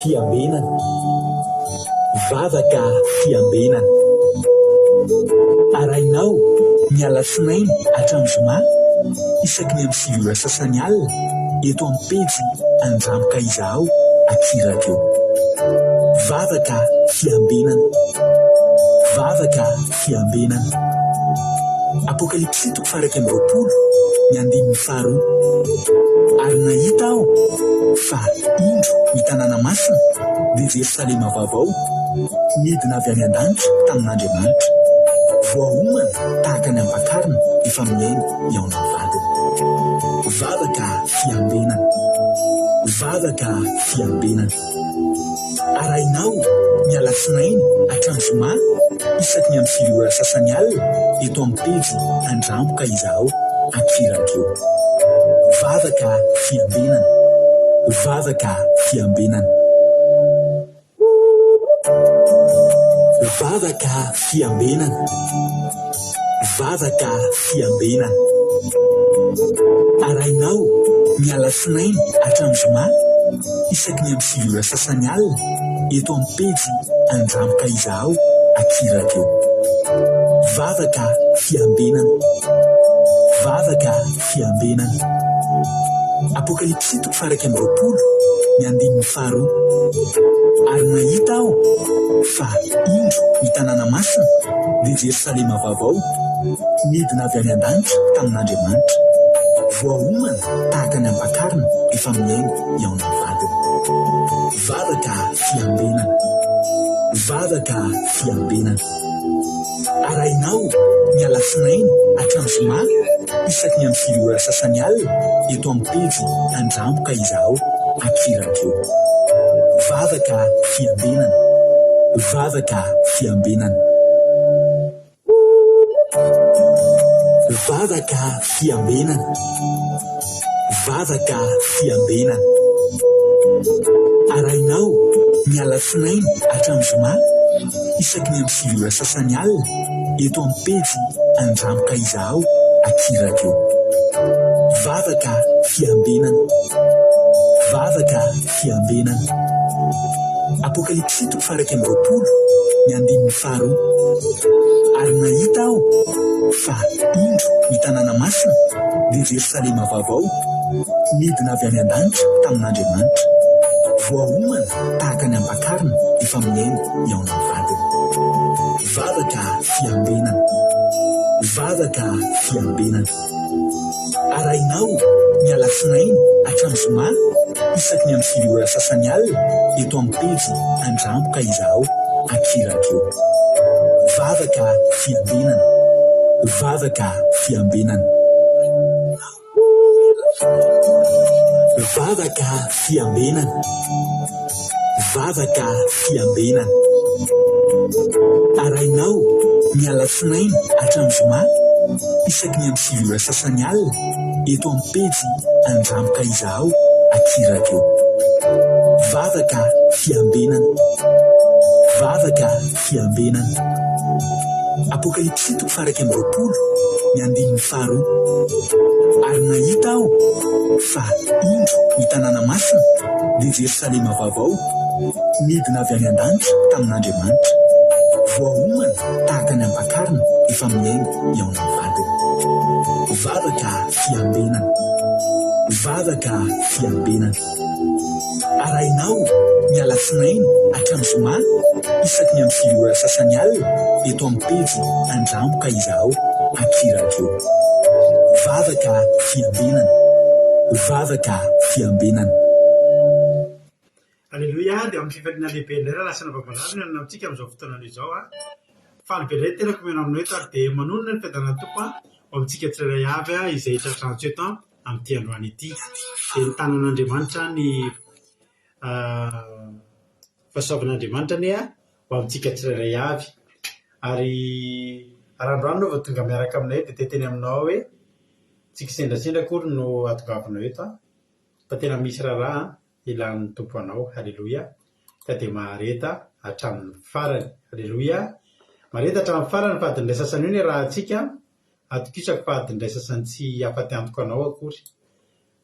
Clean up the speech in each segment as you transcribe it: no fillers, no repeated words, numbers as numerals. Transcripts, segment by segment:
Fiambenana. Vavaka fiambenana. Arahinao ny alatsinainy hatramin'ny zoma isaky ny amin'ny 9 ora sasany alina eto amin'ny pejy Andramo ka izahao aty radio. Vavaka fiambenana. Vavaka fiambenana. Apokalypsy toko faha 21 ny andininy faharoa. Ary nahita aho fa indro ny tanàna masina, dia Jerosalema vaovao, nidina avy any an-danitra tamin'Andriamanitra. Voaomana tahaka ny ampakarina efa mihaino hihaona amin'ny vadiny. Vavaka fiambenana. Vavaka fiambenana. Arahinao ny alatsinainy hatramin'ny zoma isaky ny amin'ny 9 ora sasany alina eto amin'ny pejy Andramo ka izahao aty radio. Vavaka fiambenana. Vavaka fiambenana. Vavaka fiambenana. Vavaka fiambenana. Arahinao ny alatsinainy hatramin'ny zoma isaky ny amin'ny 9 ora sasany alina eto amin'ny pejy Andramo ka izahao aty radio. Vavaka fiambenana. Vavaka fiambenana. Apokalypsy toko faha 21 ny andininy faharoa. Ary nahita aho fa indro ny tanàna masina, dia Jerosalema vaovao, nidina avy any an-danitra tamin'Andriamanitra. Voaomana tahaka ny ampakarina efa mihaino hihaona amin'ny vadiny. Vavaka fiambenana. Vavaka fiambenana. Arahinao ny alatsinainy hatramin'ny zoma isaky ny amin'ny 9 ora sasany alina eto amin'ny pejy Andramo ka izahao aty radio. Vavaka fiambenana. Vavaka fiambenana. Vavaka fiambenana. Vavaka fiambenana. Arahinao ny alatsinainy hatramin'ny zoma isaky ny amin'ny 9 ora sasany alina eto amin'ny pejy Andramo ka izahao aty radio. Vavaka fiambenana. Vavaka fiambenana. Apokalypsy toko faha 21 ny andininy faharoa. Ary nahita aho fa indro ny tanàna masina, dia Jerosalema vaovao, nidina avy any an-danitra tamin'Andriamanitra. Voaomana tahaka ny ampakarina efa mihaino hihaona amin'ny vadiny. Vavaka fiambenana. Vavaka fiambenana. Arahinao ny alatsinainy hatramin'ny zoma isaky ny amin'ny 9 ora sasany alina eto amin'ny pejy Andramo ka izahao aty radio. Vavaka fiambenana. Vavaka fiambenana. Vavaka fiambenana. Vavaka fiambenana. Arahinao ny alatsinainy hatramin'ny zoma isaky ny amin'ny 9 ora sasany alina eto amin'ny pejy Andramo ka izahao aty radio. Vavaka fiambenana. Vavaka fiambenana. Apokalypsy toko faha 21 ny andininy faharoa. Ary nahita aho fa indro ny tanàna masina, dia Jerosalema vaovao, nidina avy any an-danitra tamin'Andriamanitra. Voaomana tahaka ny ampakarina efa mihaino hihaona amin'ny vadiny. Vavaka fiambenana. Vavaka fiambenana. Arahinao ny alatsinainy hatramin'ny zoma isaky ny amin'ny 9 ora sasany alina eto amin'ny pejy Andramo ka izahao aty radio. Vavaka fiambenana. Vavaka fiambenana. Aleloia, dia amin'ny fifaliana lehibe indray raha lasa navavalano ny anona amintsika amin'izao fotoana izao a. Faly be indray ny tenako mihaona aminao eto ary dia manonona ny fiadanan'ny Tompo ho amintsika tsirairay avy izay tratra antso eto amin'ity androany ity. Dia ny tanan'Andriamanitra ny fahasoavan'Andriamanitra anie ho amintsika tsirairay avy. Ary raha androany ianao vao tonga miaraka aminay dia te hiteny aminao aho hoe tsy kisendrasendra akory no ahatongavanao eto fa tena misy raharaha ilan'ny Tompo anao. Haleloia. Ka dia mahareta hatramin'ny farany. Haleloia. Mahareta hatramin'ny farany fa adin'ny iray sasany io ny iarahantsika. Atokisako fa adin'ny iray sasany tsy hahafaty antoka anao akory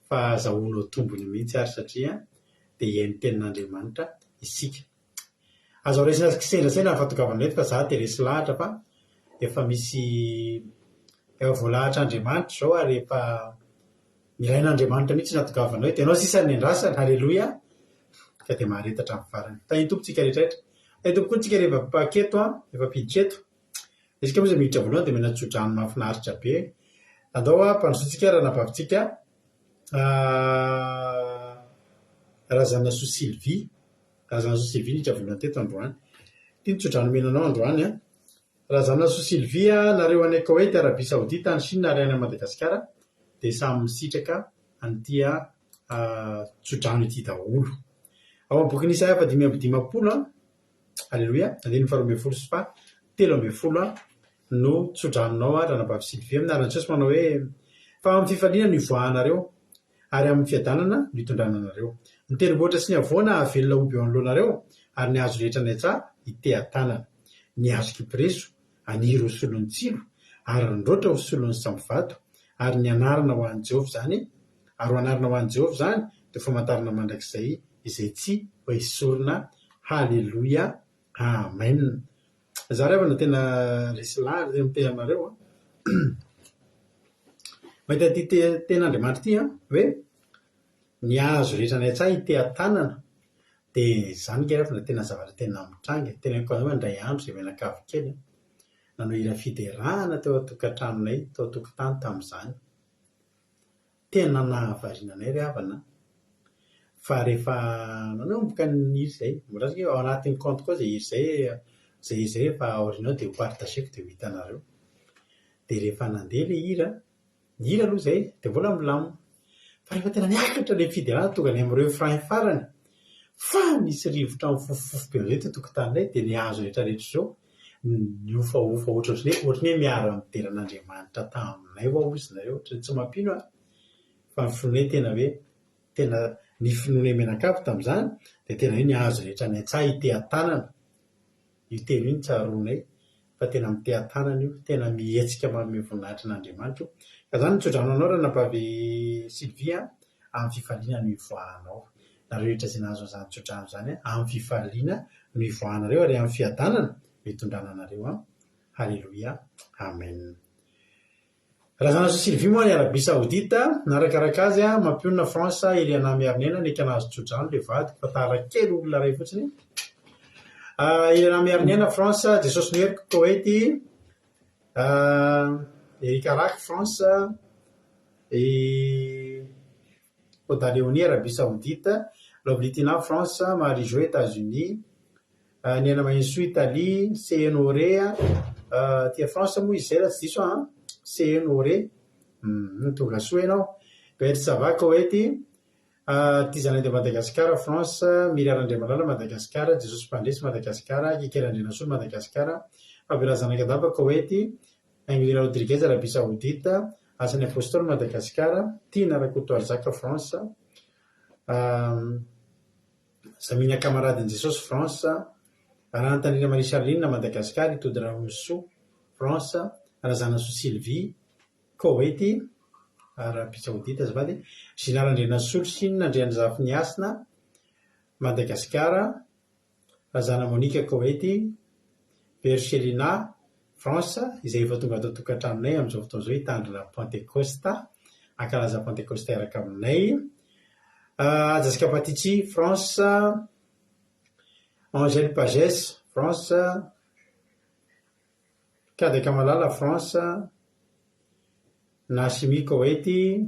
fa azahoanao tombony mihitsy ary satria dia hihaino tenin'Andriamanitra. isika. Azo raisina kisendrasendra ny fahatongavana eto fa za dia resy lahatra fa efa misy efa voalahatr'Andriamanitra izao ary efa ilain'Andriamanitra mihitsy ny hahatongavanao eto. Ianao sisa no niandrasana, Aleloia! Ka dia mahareta hatramin'ny farany. Tahin'ny Tompo tsika rehetra rehetra. Tahin'ny Tompo koa tsika rehefa mpaka eto an, efa mpiditra eto. Isika moa izay miditra voalohany dia omena tsodrano mahafinaritra be. Andao ampandrosoantsika ranabavintsika Razanasoa Sylvie. Razanasoa Sylvie niditra voalohany teto androany. Ity ny tsodrano omena anao androany an. Razanasoa Sylvie a, nareo any Koweït, Arabie Saoudite, any Chine ary any Madagasikara dia samy misitraka an'ity tsodrano ity daholo. Ao amin'ny bokin'i Isaia faha 55 an, Aleloia, andininy faha 12 sy faha 13 no tsodranonao an, Ranabavy Sylvie, amin'ny anaran'i Jesosy manao hoe, Fa amin'ny fifaliana no hivoahanareo, ary amin'ny fiadanana no hitondrana anareo. Ny tendrombohitra sy ny havoana hahavelona hoby eo anoloanareo, ary ny hazo rehetra any an-tsaha hiteha-tanana. Ny hazo kypreso haniry ho solon'ny tsilo, ary ny roatra ho solon'ny sambovato, ary ny anarana ho an'i Jehovah izany, ary ho anarana ho an'i Jehovah izany, dia ho famantarana mandrakizay izay tsy hoesorina. Haleloia! Amen! Za ry havana tena resy lahatra tena miteny aminareo an! Mahita an'ity tenin'Andriamanitra ity an, hoe ny hazo rehetra any an-tsaha hiteha-tanana, dia izany nge ry havana tena zavatra tena mitranga e! Teneniko anareo indray andro izay mianakavy kely an, nanao hira fiderana teo an-tokantranonay, tao an-tokotany tamin'izany. Tena nahavariana anay ry havana an! Fa rehefa nanomboka ny hira izay, mbola azoko hoe ao anatin'ny compte koa izay hira izay, izay hira izay rehefa aoriana ao dia ho partager-ko dia ho hitanareo. Dia rehefa nandeha ilay hira, ny hira aloha izay dia mbola milamina. Fa rehefa tena niakatra ilay fiderana tonga any amin'ny refrain farany, fa nisy rivotra nifofofofo be amin'izay teo an-tokotaninay dia ny hazo rehetra rehetra izao Nihofahofa ohatrohatry ny hoe ohatry ny hoe miara-midera an'Andriamanitra taminay ho'a hozy nareo, ohatry ny tsy mampino an! Fa ny finoanay tena hoe tena ny finoanay mianakavy tamin'izany dia tena hoe ny hazo rehetra any an-tsaha hiteha-tanana, io teny io no tsaroanay fa tena miteha-tanana io, tena mihetsika manome voninahitra an'Andriamanitra io. Ka izany mitsodrano anao ranabavy Sylvie an, amin'ny fifaliana no ivoahanao. Nareo rehetra izay nahazo an'izany tsodrano izany, amin'ny fifaliana no ivoahanareo ary amin'ny fiadanana no itondrana anareo an. Haleloia. Amen. Razanasoa Sylvie moa any Arabie Saoudite, narakaraka azy mampionona France Eliana Miarinena neka nahazo tsodrano le vadiko fa tara kely olona iray fotsiny. Eliana Miarinena France, Jesosy no heriko Koweït, Eric Arak France, i Oda Léonie Arabie Saoudite, Lovely Tina France, Marie Jo Etats-Unis, Niaina Mahinisoa Italie, Seheno Ore aty France moa izy izay raha tsy diso aho an, Seheno Ore, tonga soa ianao, Bert Sava Koety, Tizana de Madagascar France, Miria Randriamalala Madagascar, Jesosy Mpandresy Madagascar, Kikely Andrianasolo Madagascar, Fabiola Zanakadaba Koety, Ingrid Rodriguez Arabie Saoudite, Asan'ny Apostoly Madagascar, Tiana Rakotoarizaka France, Zamina Camaradin'i Jesosy France, Rantanirina Marie Charline Madagascar, Itody Rahonisoa France, Razanasoa Sylvie Koety, Arabie Saoudite azafady, Gina Randrianasolo Chine, Andrianjafiniasina Madagasikara, Razana Monica Koety, Vercellina, France, izay efa tonga ato an-tokantranonay amin'izao fotoana izao hitandrina Pantekosta, hankalaza Pantekosta hiaraka aminay. Haja Scapatici, France, Angèle Pages, France, Kadaka Malala, France, Nashimi Koety,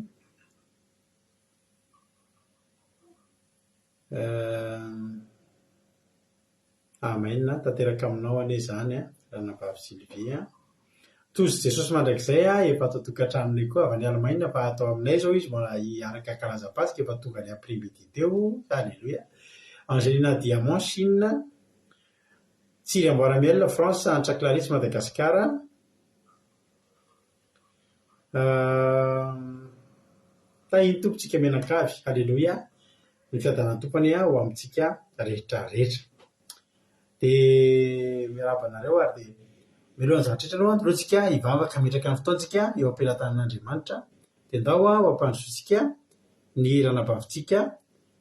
Amen, tanteraka aminao anie izany ranabavy Sylvie a. Tojo Jesosy mandrakizay a, efa ato an-tokantranonay koa, avy any Allemagne fa ato aminay izao izy mbola hiaraka hankalaza Paska, efa tonga ny après midi teo, Alléluia. Angelina Diamant, Chine, Tsiry Amboaramiel, France, Antra Clarisse, Madagasikara. Tahin'ny Tompo tsika mianakavy. Aleloia. Ny fiadanan'ny Tompo anie ho amintsika rehetra rehetra. Dia miarahaba anareo ary dia mialohan'ny zavatra rehetra aloha andao tsika hivavaka hametraka ny fotoantsika eo am-pelatanan'Andriamanitra. Dia andao ho ampandrosoantsika ny ranabavintsika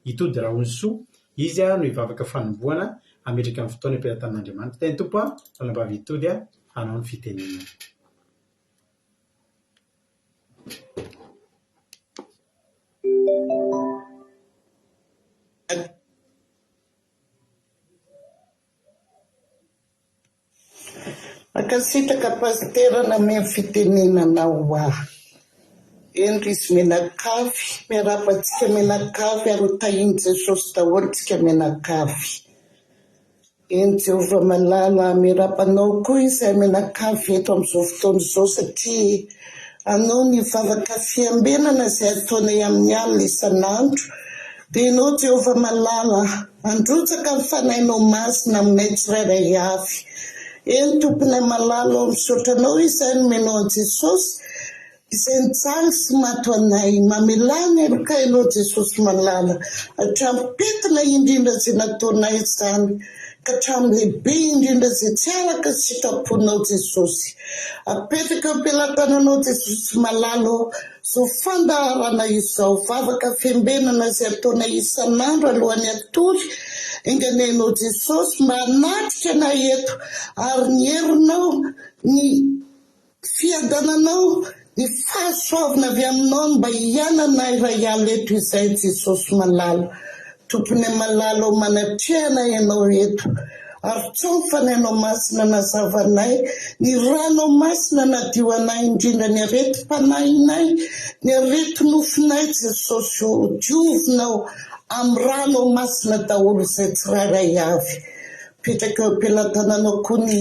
Itody Rahonisoa. Izy no hivavaka fanombohana hametraka ny fotoana am-pelatanan'Andriamanitra. Tahin'ny Tompo ranabavy Itody hanao ny fitenenana. Mankasitraka Pasitera nameno fitenenana ho ahy. Eny ry izy mianakavy, miarahaba antsika mianakavy ary ho tahian'i Jesosy daholo tsika mianakavy. Eny Jehovah malala, miarahaba anao koa izahay mianakavy eto amin'izao fotoana izao satria Anao ny vavaka fiambenana izay ataonay amin'ny alina isan'andro. Dia Ianao Jehovah malala, handrotsaka ny Fanahinao Masina aminay tsirairay avy. Eny Tomponay malala ô, misaotra Anao izahay nomenao an'i Jesosy izay nijaly sy maty ho anay. Mamelà ny helokay Ianao Jesosy malala, hatramin'ny pentina indrindra izay nataonay izany ka hatramin'ny lehibe indrindra izay tsy araka ny sitraponao Jesosy. Apetraka eo am-pelatananao Jesosy malala ô, Izao fandaharana izao, vavaka fiambenana izay ataonay isan'andro alohan'ny hatory, enga anie Ianao Jesosy mba hanatrika anay eto ary ny herinao, ny fiadananao, ny fahasoavana avy aminao no mba hiananay iray alina eto izay Jesosy malala. Tomponay malala ô manatrehana Ianao eto ary tsao ny Fanahinao Masina nazava anay, ny Ranao Masina nadio anay indrindra ny aretim-panahinay, ny areti-nofonay Jesosy ô, diovinao amin'ny Ranao Masina daholo izay tsirairay avy. Mipetraka eo am-pelatananao koa ny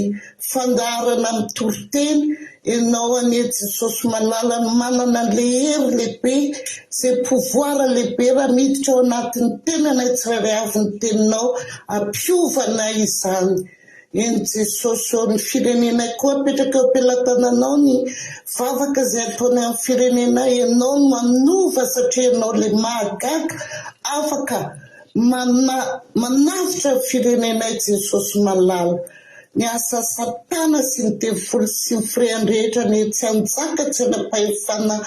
fandaharana amin'ny toriteny, Ianao anie Jesosy malala no manana an'ilay hery lehibe, izay pouvoir lehibe raha miditra ao anatin'ny tenanay tsirairay avy ny teninao, ampiova anay izany. Eny Jesosy ô, ny firenenay koa apetraka eo am-pelatananao ny vavaka izay ataonay amin'ny firenenay, Ianao no manova satria Ianao ilay mahagaga afaka Manavotra ny firenenay Jesosy malala. Ny asa satana sy ny devoly sy ny firehany rehetra anie tsy hanjaka tsy hanam-pahefana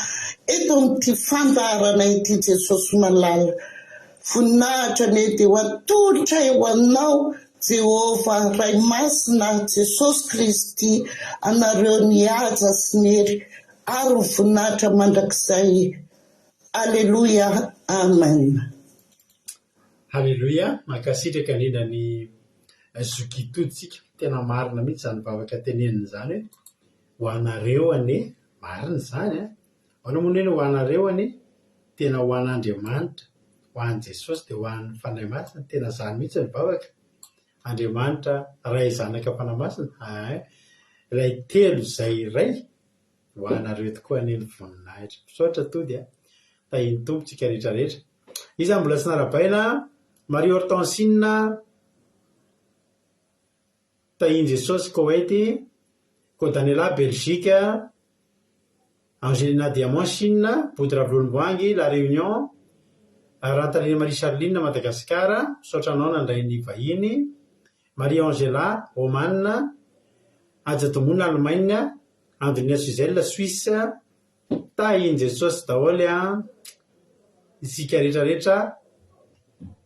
eto amin'ity fandaharana ity Jesosy malala. Voninahitra anie dia ho atolotray ho anao Jehovah Ray Masina Jesosy Kristy anareo ny haja sy ny hery ary ny voninahitra mandrakizay. Aleloia Amen. Haleloia, mankasitraka indrindra ny Zoky Tody tsika, tena marina mihitsy izany vavaka teneniny izany hoe ho anareo anie, marina izany an, ahoana moa ny hoe ho anareo anie, tena ho an'Andriamanitra, ho an'i Jesosy dia ho an'ny Fanahy Masina, tena izany mihitsy ny vavaka, Andriamanitra Ray Zanaka Fanahy Masina, aa ilay telo izay iray, Ho anareo tokoa anie ny voninahitra. Misaotra Tody a. Tahin'ny Tompo tsika rehetra rehetra. Iza mbola tsy narabaina? Marie Hortensine, Tahin'i Jesosy, Koweït, Kodanela, Belgique, Angelina Diamant, Chine, Body Ravololomboahangy, La Réunion, Rantalina Marie Charline, Madagascar, misaotra anao nandray ny vahiny. Marie Angela, Oman, Haja Domona, Allemagne, Andronia Suzelle, Suisse, Tahin'i Jesosy daholo an! Isika rehetra rehetra,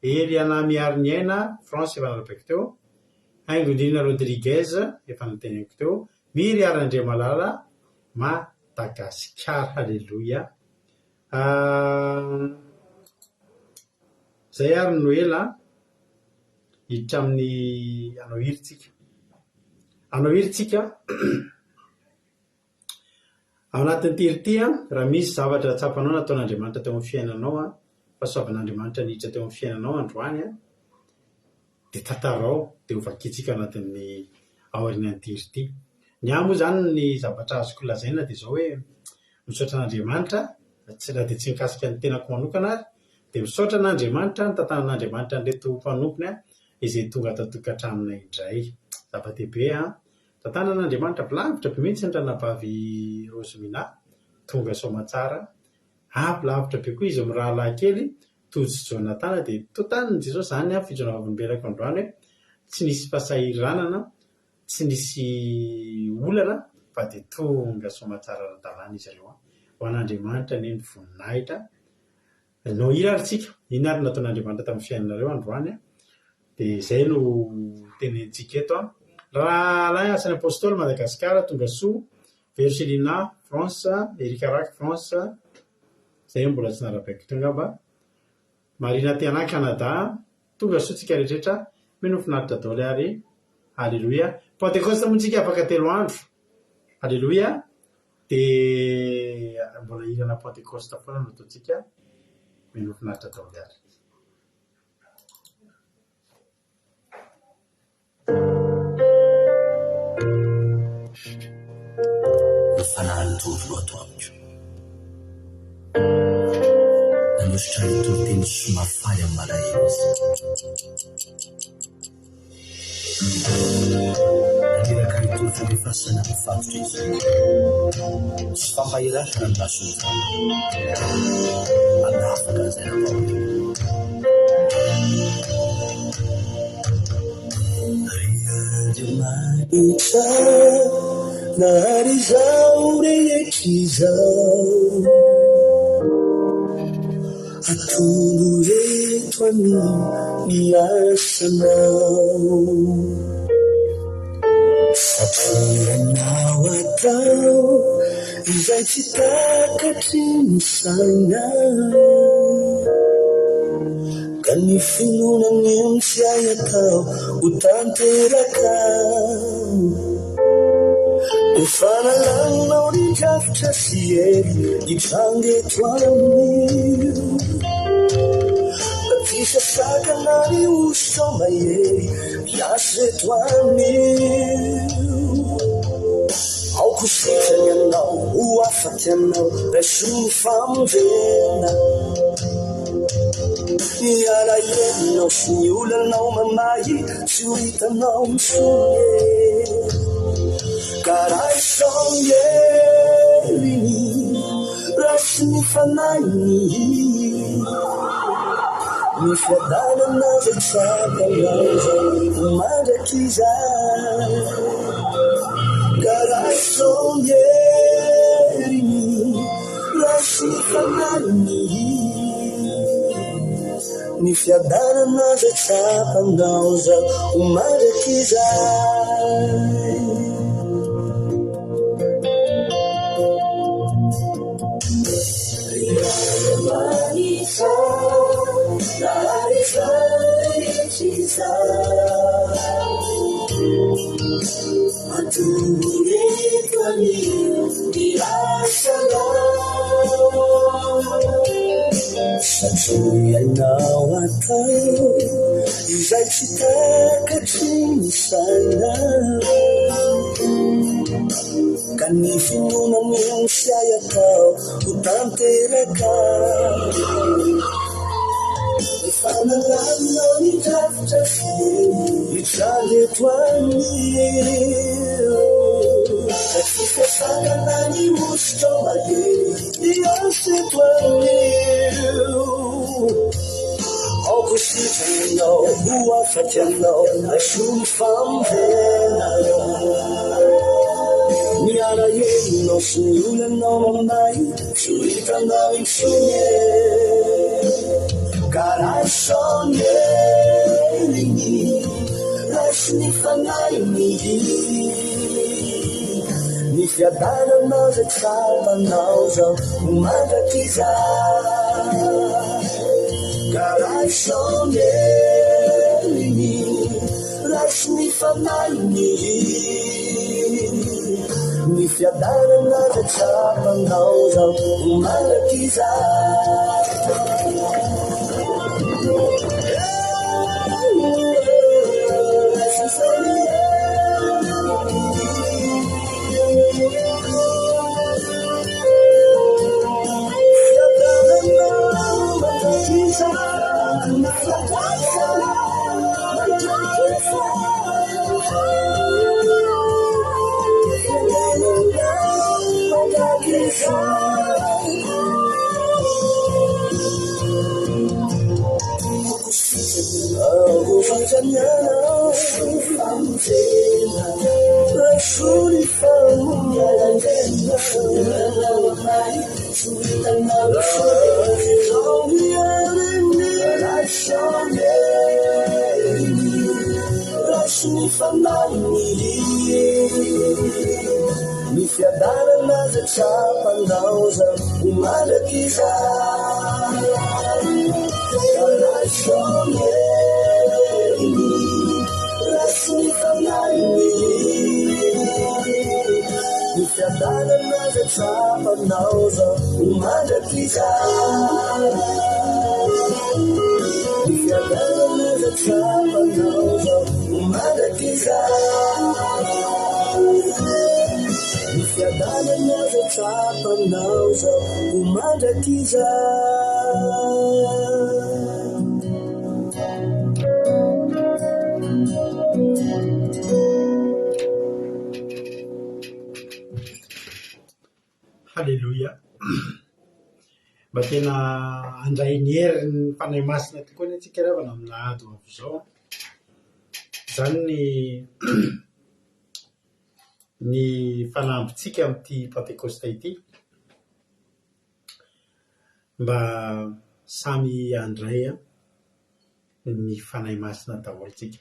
Eliana Mihariniaina, France efa nalabaiko teo, Haingondriana Rodriguez efa noteneniko teo, Miria Randriamalala, Madagasikara, Haleloia. Zay ary no ela an! Hiditra amin'ny hanao hira tsika. Hanao hira tsika Ao anatin'ity hira ity an, raha misy zavatra tsapanao nataon'Andriamanitra teo amin'ny fiainanao an, fahasoavan'Andriamanitra niditra teo amin'ny fiainanao androany an, dia tantarao, dia ho vakintsika ao anatin'ny aorianan'ity hira ity. Ny ahy moa izany ny zavatra azoko lazaina dia izao hoe, misaotra an'Andriamanitra, tsy na dia tsy mikasika ny tenako manokana ary, Dia misaotra an'Andriamanitra, nitantanan'Andriamanitra an'ireto mpanompony izay tonga ato an-tokantranonay indray. Zava-dehibe an! Tantanan'Andriamanitra avy lavitra be mihitsy ny ranabavy Rosemina, tonga soamatsara. Avy lavitra be koa izy mirahalahy kely, Tojo sy Jonathan dia tontanin'i Jesosy. Izany an, fijoroana vavolombelako androany hoe tsy nisy fahasahiranana, tsy nisy olana fa dia tonga soamatsara ara-dalàna izy ireo an! Ho an'Andriamanitra anie ny voninahitra. Nanao hira ary tsika. Inona ary no nataon'Andriamanitra tamin'ny fiainanareo androany? Dia izay no tenenintsika eto an. Rahalahy Asan'ny Apostoly Madagasikara tonga soa, Vero Selina France, Eric Rack France, izay mbola tsy narabaiko teo angamba. Marina Tiana Canada, tonga soa tsika rehetra, mino finaritra daholo ary. Aleloia. Pentekosta moa tsika afaka telo andro. Aleloia. Dia mbola hirana Pentekosta foana no ataontsika. Mino finaritra daholo ary. Ny fanahin'ny Tompo no ato amiko. Nanosotra ny toriteny soa mahafaly amin'ny malahelo Izy. Naniraka hitory fandefasana ny fatotra Izy. Sy fampahiratana ny mason'ny jamba. Hanafaka an'izay nampahoriana. Ry Andriamanitra, nahary izao rehetra izao. Atombo eto anio ny asanao. Satria ianao atao izay tsy takatry ny saina. Ka ny finoana anio tsy hay atao ho tanteraka. Ho fanalanao ny drafitra sy hery hitranga eto amin'io. Batisa sakana ny hosotrao mahery miasa eto amin'io. Aoka ho sitrana ianao, ho afaka ianao, raiso ny famonjena. Ny alahelonao sy ny olanao mamahy tsy ho hitanao intsony e. Ka raiso ny heriny, raiso ny fanahiny, ny fiadanana izay tsapanao izao ho mandrakizay. Ka raiso ny heriny, raiso ny fanahiny. Ny fiadanana izay tsapanao izao ho mandrakizay. Ry Andriamanitra, nahary izao rehetra izao. Atolory eto anio ny asanao. Satria ianao atao izay tsy takatry ny saina. Ka ny finoana anio tsy hay atao ho tanteraka. Ny fanalanao ny drafitra sy mitranga eto anio. Ka tsy voasakana ny hosotrao mahery miasa eto anio. Aoka ho sitrana ianao, ho afaka ianao, raiso ny famonjena. Ny alahelonao sy ny olanao mamay tsy ho hitanao intsony e. Ka raiso ny heriny, raiso ny fanahiny, ny fiadanana izay tsapanao izao ho mandrakizay. Ka raiso ny heriny, raiso ny fanahiny. Ny fiadanana izay tsapanao izao ho mandrakizay. Raiso ny fanahiny Ny fiadanana izay tsapanao izao ho mandrakizay Ka raiso ny heriny Raiso ny fanahiny Ny fiadanana izay tsapanao izao ho mandrakizay Ny fiadanana izay tsapanao izao ho mandrakizay Ny fiadanana izay tsapanao izao ho mandrakizay. Haleloia! Mba tena handray ny herin'ny Fanahy Masina tokoa anie tsika ry havana amin'ny alahady ho avy izao an! Izany ny ny fanambintsika amin'ity Pantekosta ity, mba samy handray ny Fanahy Masina daholo tsika.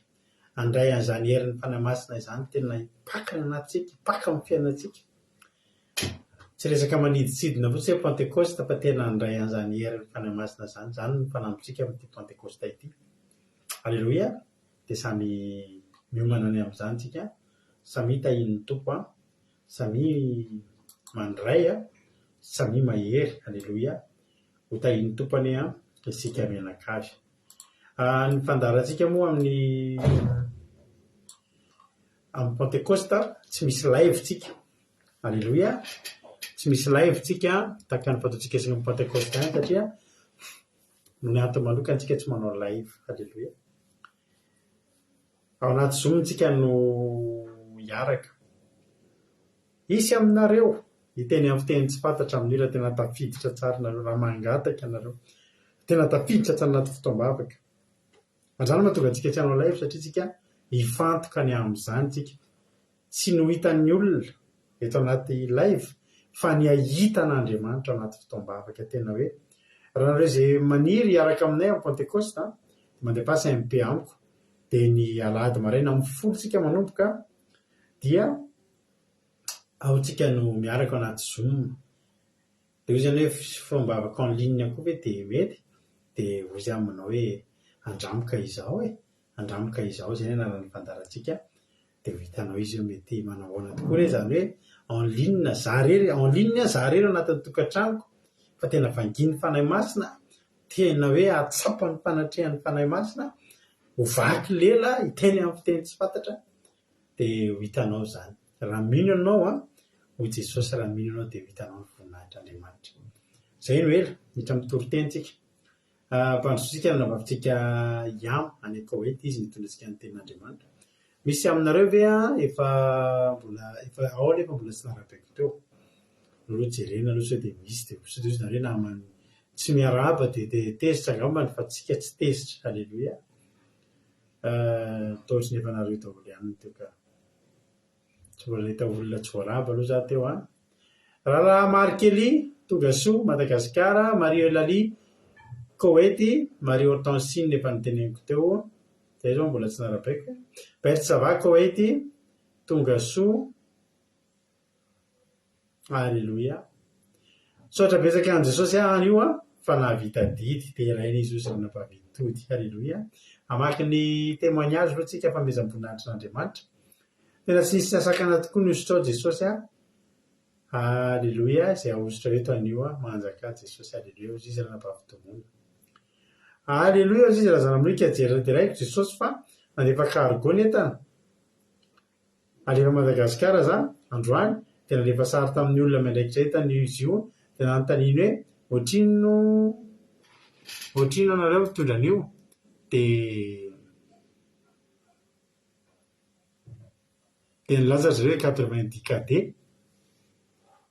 Handray an'izany herin'ny Fanahy Masina izany tena hipaka any anatintsika, hipaka amin'ny fiainantsika. Tsy resaka manidintsidina fotsiny hoe Pantekosta fa tena handray an'izany herin'ny Fanahy Masina izany. Izany no fanambintsika amin'ity Pantekosta ity. Aleloia! Dia samy miomana ny amin'izany tsika. Samia tahian'ny Tompo an! Samia mandray an! Samia mahery. Aleloia! Ho tahian'ny Tompo anie an isika mianakavy. Ny fandaharantsika moa amin'ny amin'ny Pantekosta tsy misy live tsika. Aleloia! Tsy misy live tsika tahaka ny fataontsika isaky ny Pantekosta ihany satria noho ny antony manokana tsika tsy manao live. Aleloia! Ao anaty Zoom tsika no hiaraka. Hisy aminareo hiteny amin'ny fiteny tsy fantatra amin'io raha tena tafiditra tsara nareo, raha mangataka ianareo. Tena tafiditra tsara anaty fotoam-bavaka. Ary izany no mahatonga antsika tsy hanao live satria tsika hifantoka ny amin'izany tsika. Tsy ny ho hitan'ny olona eto anaty live fa ny hahita an'Andriamanitra ao anaty fotoam-bavaka tena hoe raha nareo izay maniry hiaraka aminay amin'ny Pantekosta dia mandefasa MP amiko dia ny alahady maraina amin'ny folo tsika manomboka dia ao tsika no miaraka ao anaty zoom. Dia hoy izy hoe fotoam-bavaka en ligne koa ve dia mety? Dia hoy izy aminao hoe andramo ka izao e! Andramo ka izao, izay ny anaran'ny fandaharantsika. Dia ho hitanao izy hoe mety manao ahoana tokoa re izany hoe en ligne, za irery, en ligne za irery ao anatin'ny tokantranoko fa tena vangian'ny Fanahy Masina, tena hoe hahatsapa ny fanatrehan'ny Fanahy Masina, ho vaky lela, hiteny amin'ny fiteny tsy fantatra, dia ho hitanao izany. Raha mino ianao an, hoy Jesosy, raha mino ianao dia ho hitanao ny voninahitr'Andriamanitra. Izay no ela, miditra amin'ny toriteny tsika. Ampandrosointsika ny anabavintsika Yam any Koety, izy nitondra antsika ny tenin'Andriamanitra. Misy aminareo ve efa mbola efa ao nefa mbola tsy narabaiko teo? Aleo jerena aloha sao dia misy dia sao dia hozy nareo naman'ny tsy miarahaba dia dia tezitra angambany fa tsika tsy tezitra. Aleloia. Toa ohatry ny efa nareo daholo ihany ny teo ka. Tsy mbola nahita olona tsy voarahaba aloha za teo an. Rahalahy Markelly, tonga soa, Madagasikara, Marie Eulalie, Koety, Marie Hortensine efa noteneniko teo, zay zao mbola tsy narabaiko. Berthe Sava, Koety, tonga soa. Aleloia. Misaotra betsaka an'i Jesosy aho anio an, fa nahavita adidy, deraina Izy hoy Zanabavy Tody. Aleloia. Hamaky ny témoignage aloha tsika fanomezam-boninahitr'Andriamanitra. Tena tsy nisy nasakana tokoa ny hosotrao Jesosy a. Aleloia, izay ahosotra eto anio a, manjakà Jesosy, aleloia, hoy izy Ranabavy Tomona. Aleloia, hoy izy Razanamonika, deraiko Jesosy fa nandefa cargo ny entana. Alefa Madagasikara za androany dia nalefa sary tamin'ny olona miandraikitra entana io izy io dia nanontaniany hoe ohatrinona ohatrinona nareo mitondra an'io dia dia nilaza ry zareo hoe 90 KD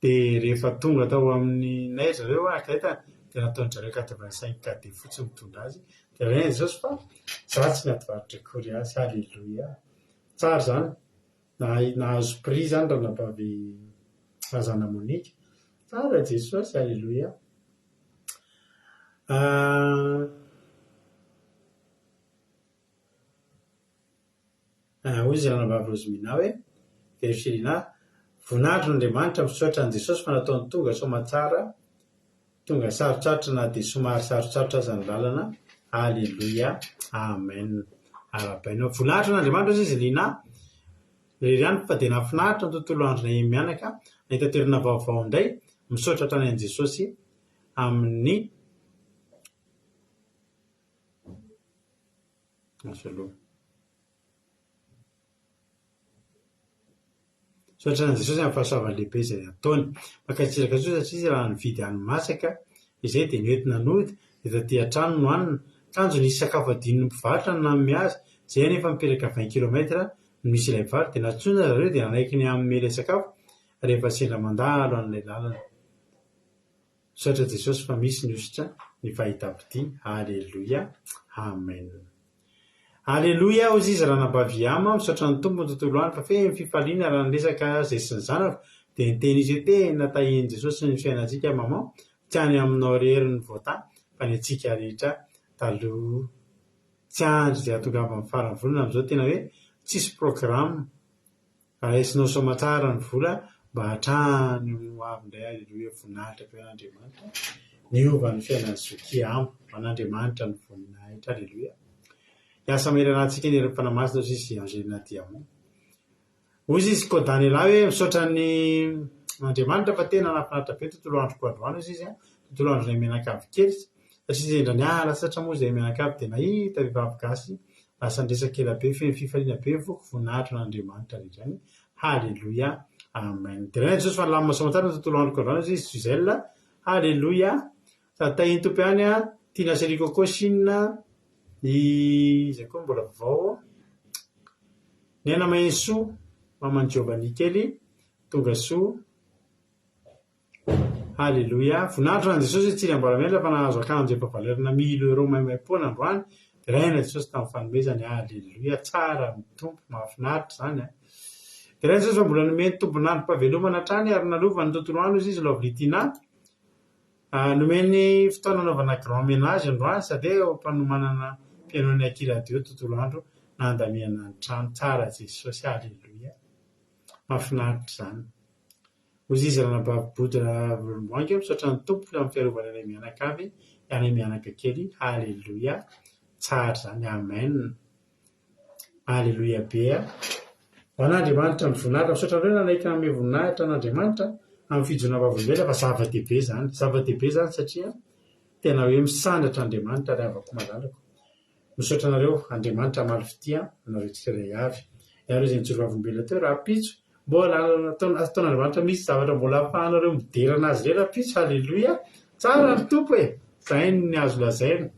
dia rehefa tonga tao aminay ry zareo haka entana dia nataon-dry zareo 85 KD fotsiny mitondra azy dia nalaina Jesosy fa za tsy niady varotra akory azy, Alléluia. Tsara izany. Nahazo prix izany ranabavy Razana Monica. Tsara Jesosy, Alléluia. Hoy izy ranabavy Rosemina hoe, Verchelina, voninahitr' Andriamanitra misaotra an'i Jesosy fa nataony tonga soamatsara, tonga sarotsarotra na dia somary sarotsarotra aza ny lalana, Aleloia, Amen. Arahabaina. Voninahitr' Andriamanitra hoy izy Lina, irery ihany fa dia nahafinaritra ny tontolo andronay mianaka, nahita toerana vaovao indray, misaotra hatrany an'i Jesosy amin'ny Asa aloha. Misaotra an'i Jesosy amin'ny fahasoavany lehibe izay ataony. Mankasitraka Jesosy satria izy raha nividy hani-masaka izay dia noentina nody dia taty an-trano nohanina. Kanjo nisy sakafo adinon'ny mpivarotra no nanome azy, izay anefa mipetraka vingt kilomètre no misy ilay mpivarotra dia nantsoina zareo dia nanaiky ny hanome ilay sakafo rehefa sendra mandalo an'ilay lalana. Misaotra Jesosy fa misy ny hosotra ny fahitam-pitia Aleloia Amen Aleloia hozy izy ranabavy Yama misaotra ny Tompo ny tontolo andro fa feno fifaliana raha niresaka zay sy ny zanako dia niteny izy hoe tena tahian'i Jesosy ny fiainantsika maman tsy any aminao irery ny voatahy fa ny antsika rehetra taloha tsy andry izay hahatongavan'ny faran'ny volana amin'izao tena hoe tsisy programme Raisinao soamatsara ny vola mba hatrany amin'ny ho avy indray Aleloia voninahitra be ho an'Andriamanitra Niova ny fiainan'i Zoky Amo ho an'Andriamanitra ny voninahitra Aleloia Hiasa mahery anantsika ny herin'ny Fanahy Masina hoy izy Angelina Diamond Hoy izy Kodanela hoe misaotra ny Andriamanitra fa tena nahafinaritra be ny tontolo androko androany hoy izy tontolo andronay mianakavy kely satria sendra niala sasatra moa izahay mianakavy dia nahita vehivavy gasy Lasa niresaka ela be feno fifaliana be ny foko voninahitra ho an'Andriamanitra rehetra any Haleloia Amen Deraina Jesosy fa nilamina soamantsara ny tontolo androko androany hoy izy Gisèle Haleloia Sady tahin'ny Tompo ihany an Tiana Chérie Coco Chine Iza koa mbola vaovao Niaina Mahensoa Maman'i Giovanni kely Tonga soa Haleloia! Voninahitra ho an'i Jesosy hoe Tsiry Amboaramena fa nahazo akanjo efa valeur-na mille euros maimaimpoana androany, deraina Jesosy tamin'ny fanomezany, Haleloia! Tsara ny Tompo, mahafinaritra izany an! Deraina Jesosy fa mbola nomeny tombon'androm-pahavelomana hatrany ary nalovany ny tontolo andro izy Lovely Tina, nomeny fotoana hanaovana grand ménage androany sady hoe eo am-panomanana piano ny Aky Radio tontolo andro nandamiana ny trano, tsara Jesosy, Haleloia! Mahafinaritra izany. Hoy izy ranabavy Bodo Ravolomboangy, misaotra ny Tompo amin'ny fiarovany anay mianakavy, anay mianaka kely, Haleloia, tsara izany, Amen, Haleloia be a! Ho an'Andriamanitra ny voninahitra, misaotra anareo nanaiky nanome voninahitra an'Andriamanitra amin'ny fijoroana vavolombelona fa zava-dehibe izany, zava-dehibe izany satria tena hoe misandratra Andriamanitra ry havako malalako. Misaotra anareo, Andriamanitra hamaly fitia anareo tsirairay avy. Ianareo izay nijoro vavolombelona teo rahampitso, mbola ataon'Andriamanitra misy zavatra mbola ahafahanareo midera an'Azy indray rahampitso, Haleloia! Tsara ny Tompo e! Izay ny azo lazaina.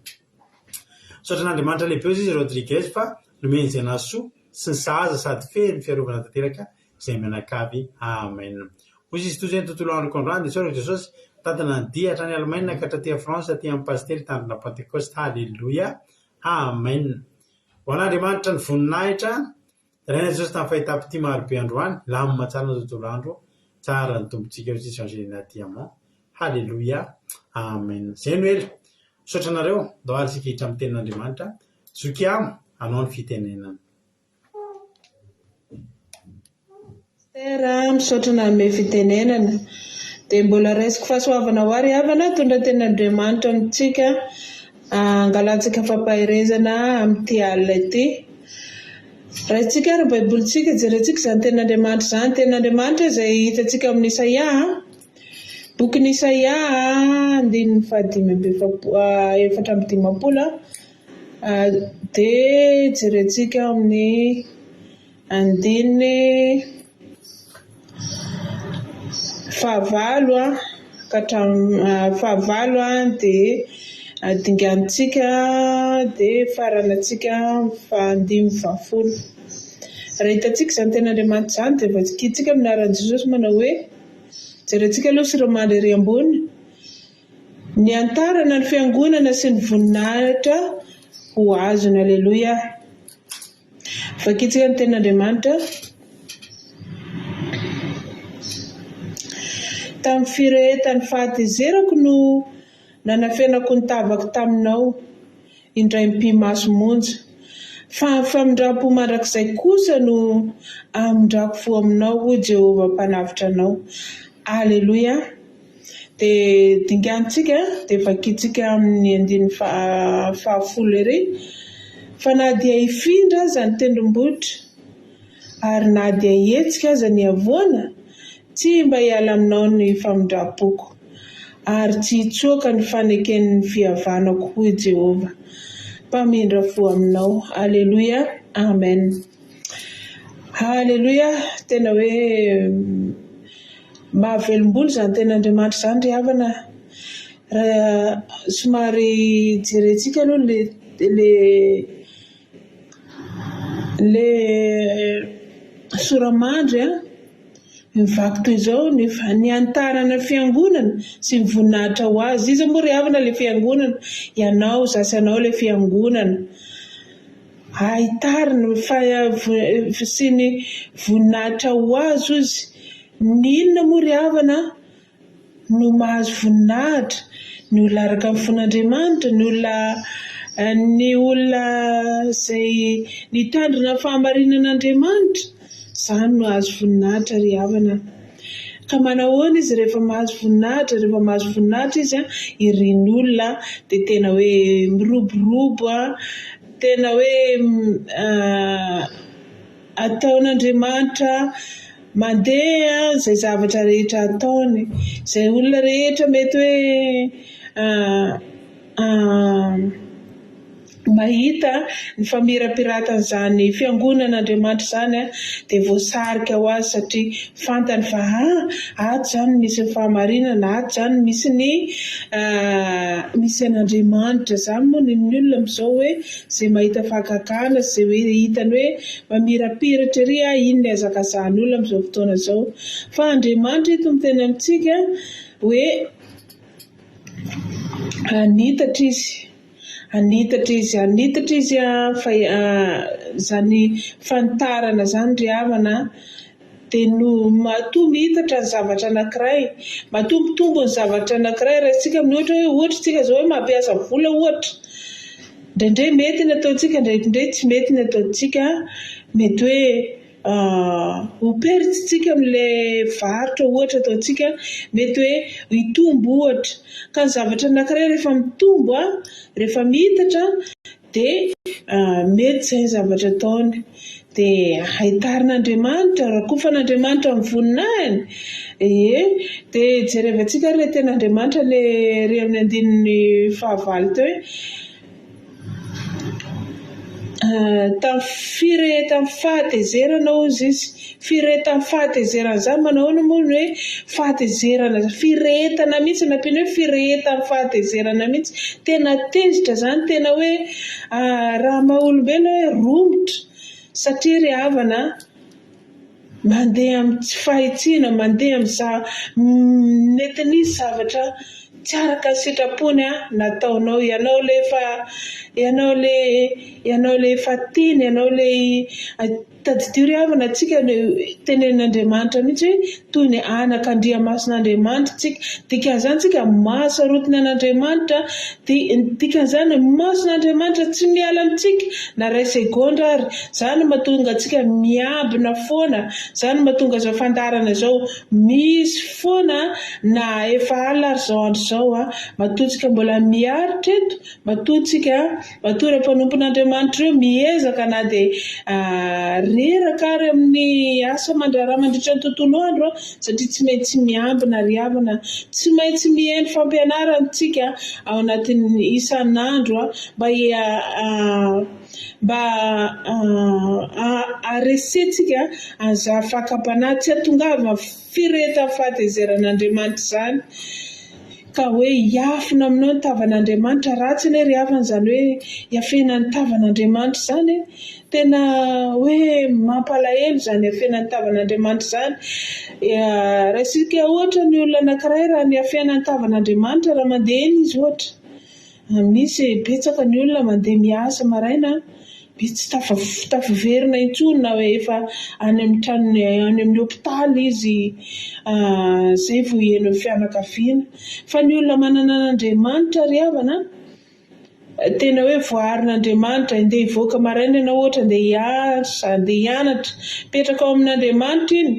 Misaotra an'Andriamanitra lehibe hozy izy Rodriguez fa nomeny izay nahasoa sy ny sahaza sady feno fiarovana tanteraka izay mianakavy. Amen. Hoy izy toy izay ny tontolo androko androany dia isaorako Jesosy nitantana ny dia hatrany Allemagne ka hatraty France aty amin'ny Pasitera hitandrina Pentecoste. Haleloia. Amen. Ho an'Andriamanitra ny voninahitra. Deraina Jesosy tamin'ny fahitam-pitia marobe androany. Lamina tsara ny tontolo andro. Tsara ny Tompontsika hoy izy Angelina Diamant. Haleloia. Amen. Izay no ela. Misaotra anareo. Ndao ary isika hiditra amin'ny tenin'Andriamanitra. Zoky amo, anao ny fitenenana. Pasitera a, misaotra nanome fitenenana. Dia mbola raisiko fahasoavana ho ahy ry havana hitondra ny tenin'Andriamanitra amintsika hangalantsika fampaherezana amin'ity alina ity. Raisintsika ary ny baibolintsika, jerentsika izany tenin'Andriamanitra izany. Tenin'Andriamanitra izay hitantsika ao amin'ny Isaia, bokin'i Isaia andininy fahadimy amby efapolo, 54. Dia jerentsika ao amin'ny andininy fahavalo ka hatramin'ny fahavalo dia dinganintsika dia faranantsika amin'ny faha-andininy fahafolo. Raha hitantsika izany tenin'Andriamanitra izany dia vakintsika amin'ny anaran'i Jesosy manao hoe, jerentsika aloha sy ireo mandry ery ambony. Niantarana ny fiangonana sy ny voninahitra ho azony. Aleloia. Vakintsika ny tenin'Andriamanitra. Tamin'ny firehetan'ny fahatezerako no nanafenako ny tavako taminao, indray mipi-maso monja. Fa ny famindram-po mandrakizay kosa no hamindrako fo aminao, hoy Jehovah Mpanavotra anao. Aleloia! Dia dinganintsika, dia vakintsika amin'ny andininy fahafolo ery, Fa na dia hifindra aza ny tendrombohitra, ary na dia hihetsika aza ny havoana, tsy mba hiala aminao ny famindram-poko, ary tsy hitsoaka ny faneken'ny fihavanako, hoy Jehovah, Mpamindra fo aminao. Aleloia! Amen! Aleloia! Tena hoe mahavelom-bolo izany tenin'Andriamanitra izany ry havana a! Raha somary jerentsika aloha le le le sora-mandry a, mivaky toy izao ny ny hanitarana fiangonana sy ny voninahitra ho azy. Iza moa ry havana ilay fiangonana? Ianao, izaho sy ianao ilay fiangonana. Ahitarina ny sy ny voninahitra ho azy ozy. Ny inona moa ry havana no mahazo voninahitra? Ny olona araka ny fon'Andriamanitra, ny olona ny olona izay nitandrina ny fahamarinan'Andriamanitra, izany no hahazo voninahitra ry havana. Ka manahoana izy rehefa mahazo voninahitra? Rehefa mahazo voninahitra izy, irin'ny olona dia tena hoe miroborobo, tena hoe ataon'Andriamanitra mandeha izay zavatra rehetra ataony. Izay olona rehetra mety hoe Mahita ny famirapiratan'izany fiangonan'Andriamanitra izany dia voasarika ho azy satria fantany fa ah, ato izany no misy ny fahamarinana, ato izany no misy ny misy an'Andriamanitra. Izany moa ny ny olona amin'izao hoe izay mahita fahagagana sy izay hoe hitany hoe mamirapiratra ery ah, iny ny hazakazahan'ny olona amin'izao fotoana izao. Fa Andriamanitra eto miteny amintsika hoe hanitatra izy. Hanitatra izy, hanitatra izy fa izany fanitarana izany ry havana dia no matoa mihitatra ny zavatra anankiray, matoa mitombo ny zavatra anankiray, raisintsika amin'ny ohatra hoe ohatra isika izao hoe mampiasa vola ohatra, indraindray mety ny ataontsika, indraindray tsy mety ny ataontsika, mety hoe Ho perte tsika amin'ilay varotra ohatra ataontsika, mety hoe hitombo ohatra. Ka ny zavatra anankiray rehefa mitombo, rehefa miitatra dia mety izay ny zavatra ataony. Dia ahitarin'Andriamanitra, rakofan'Andriamanitra amin'ny voninahiny. Ie, dia jerevantsika ary ilay tenin'Andriamanitra ilay ery amin'ny andininy fahavalo teo hoe. Tamin'ny firehetan'ny fahatezerana hozy izy. Firehetan'ny fahatezerana izany manao ahoana moa ny hoe fahatezerana, firehetana mihitsy, nampiany hoe firehetan'ny fahatezerana mihitsy. Tena tezitra izany, tena hoe raha maha olombelona hoe romotra satria ry havana a, Mandeha amin'ny tsy fahitsiana, mandeha amin'ny za, mety nisy zavatra tsy araka ny sitrapony nataonao, ianao ilay efa, ianao ilay, ianao ilay efa tiany, ianao ilay, tadidio ry havana tsika ny tenenin'Andriamanitra mihitsy hoe toy ny anak'Andriamason'Andriamanitra tsika, dikan'izany tsika mahasarotiny an'Andriamanitra, dia ny dikan'izany ny mason'Andriamanitra tsy miala amintsika na iray segondra ary. Izany no mahatonga antsika miambina foana, izany no mahatonga izao fandaharana izao misy foana na efa alina ary izao andro izao, matoa tsika mbola miaritra eto, matoa tsika Matoa ireo mpanompon'Andriamanitra ireo miezaka na dia reraka ary amin'ny asa aman-draharaha mandritra ny tontolo andro, satria tsy maintsy miambina ry havana, tsy maintsy mihaino fampianarana isika ao anatin'ny isan'andro mba mba haharesentsika an'izany fakam-panahy tsy hahatongavana firehetan'ny fahatezeran'Andriamanitra izany. Ka hoe hiafina aminao ny tavan'Andriamanitra, ratsy anie ry havana izany hoe hiafenan'ny tavan'Andriamanitra izany e! Tena hoe mampalahelo izany hiafenan'ny tavan'Andriamanitra izany. Raisika ohatra ny olona anankiray raha niafenan'ny tavan'Andriamanitra raha mandeha eny izy ohatra, Misy betsaka ny olona mandeha miasa maraina dia tsy tafaverina intsony na efa any amin'ny tranony any amin'ny hopitaly izy izay vao heno ny fianakaviana. Fa ny olona manana an'Andriamanitra ry havana an! Tena hoe voaarin'Andriamanitra, andeha hivoaka maraina ianao ohatra, andeha hiasa, andeha hianatra, mipetraka ao amin'Andriamanitra iny,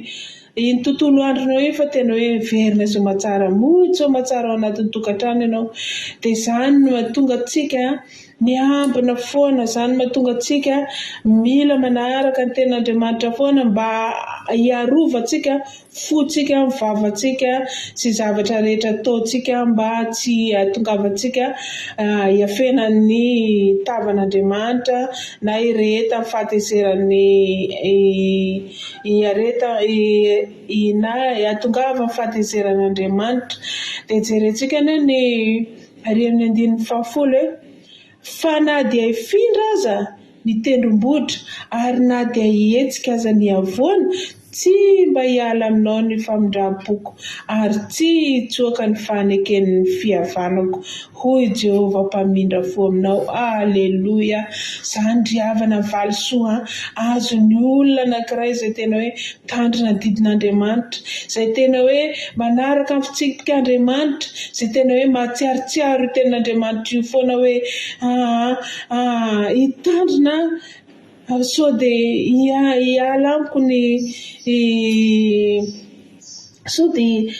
iny tontolo andronao iny fa tena hoe miverina soamatsara, mody soamatsara ao anatin'ny tokantrano ianao. Dia izany no mahatonga antsika miambina foana, izany no mahatonga antsika mila manaraka ny tenin'Andriamanitra foana mba hiarovantsika fontsika, ny vavantsika sy zavatra rehetra ataontsika mba tsy hahatongavantsika hiafenan'ny tavan'Andriamanitra na hirehetan'ny fahatezeran'ny hiareta na hahatongavan'ny fahatezeran'Andriamanitra. Dia jerentsika anie ny ary amin'ny andininy fahafolo e. Fa na dia hifindra aza ny tendrombohitra ary na dia hihetsika aza ny havoana, tsy mba hiala aminao ny famindram-poko, ary tsy hitsoaka ny faneken'ny fihavanako, hoy Jehovah Mpamindra fo aminao. Aleloia! Izany ry havana ny valisoa azon'ny olona anankiray izay tena hoe mitandrina ny didin'Andriamanitra, izay tena hoe manaraka ny fitsipik'Andriamanitra, izay tena hoe mahatsiarotsiaro io tenin'Andriamanitra io foana hoe aa aa hitandrina aho sao dia hiala amiko ny Sao dia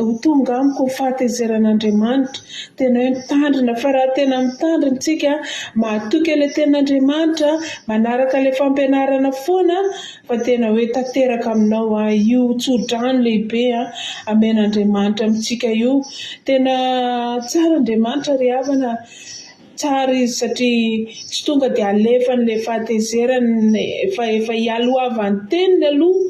ho tonga amiko ny fahatezeran'Andriamanitra. Tena hoe mitandrina, fa raha tena mitandrina isika, mahatoky ilay tenin'Andriamanitra, manaraka ilay fampianarana foana, fa tena hoe tanteraka aminao io tso-drano lehibe amen'Andriamanitra amintsika io. Tena tsara Andriamanitra ry havana. Tsara izy satria tsy tonga dia alefany ilay fahatezerany fa efa ialohavan'ny teniny aloha.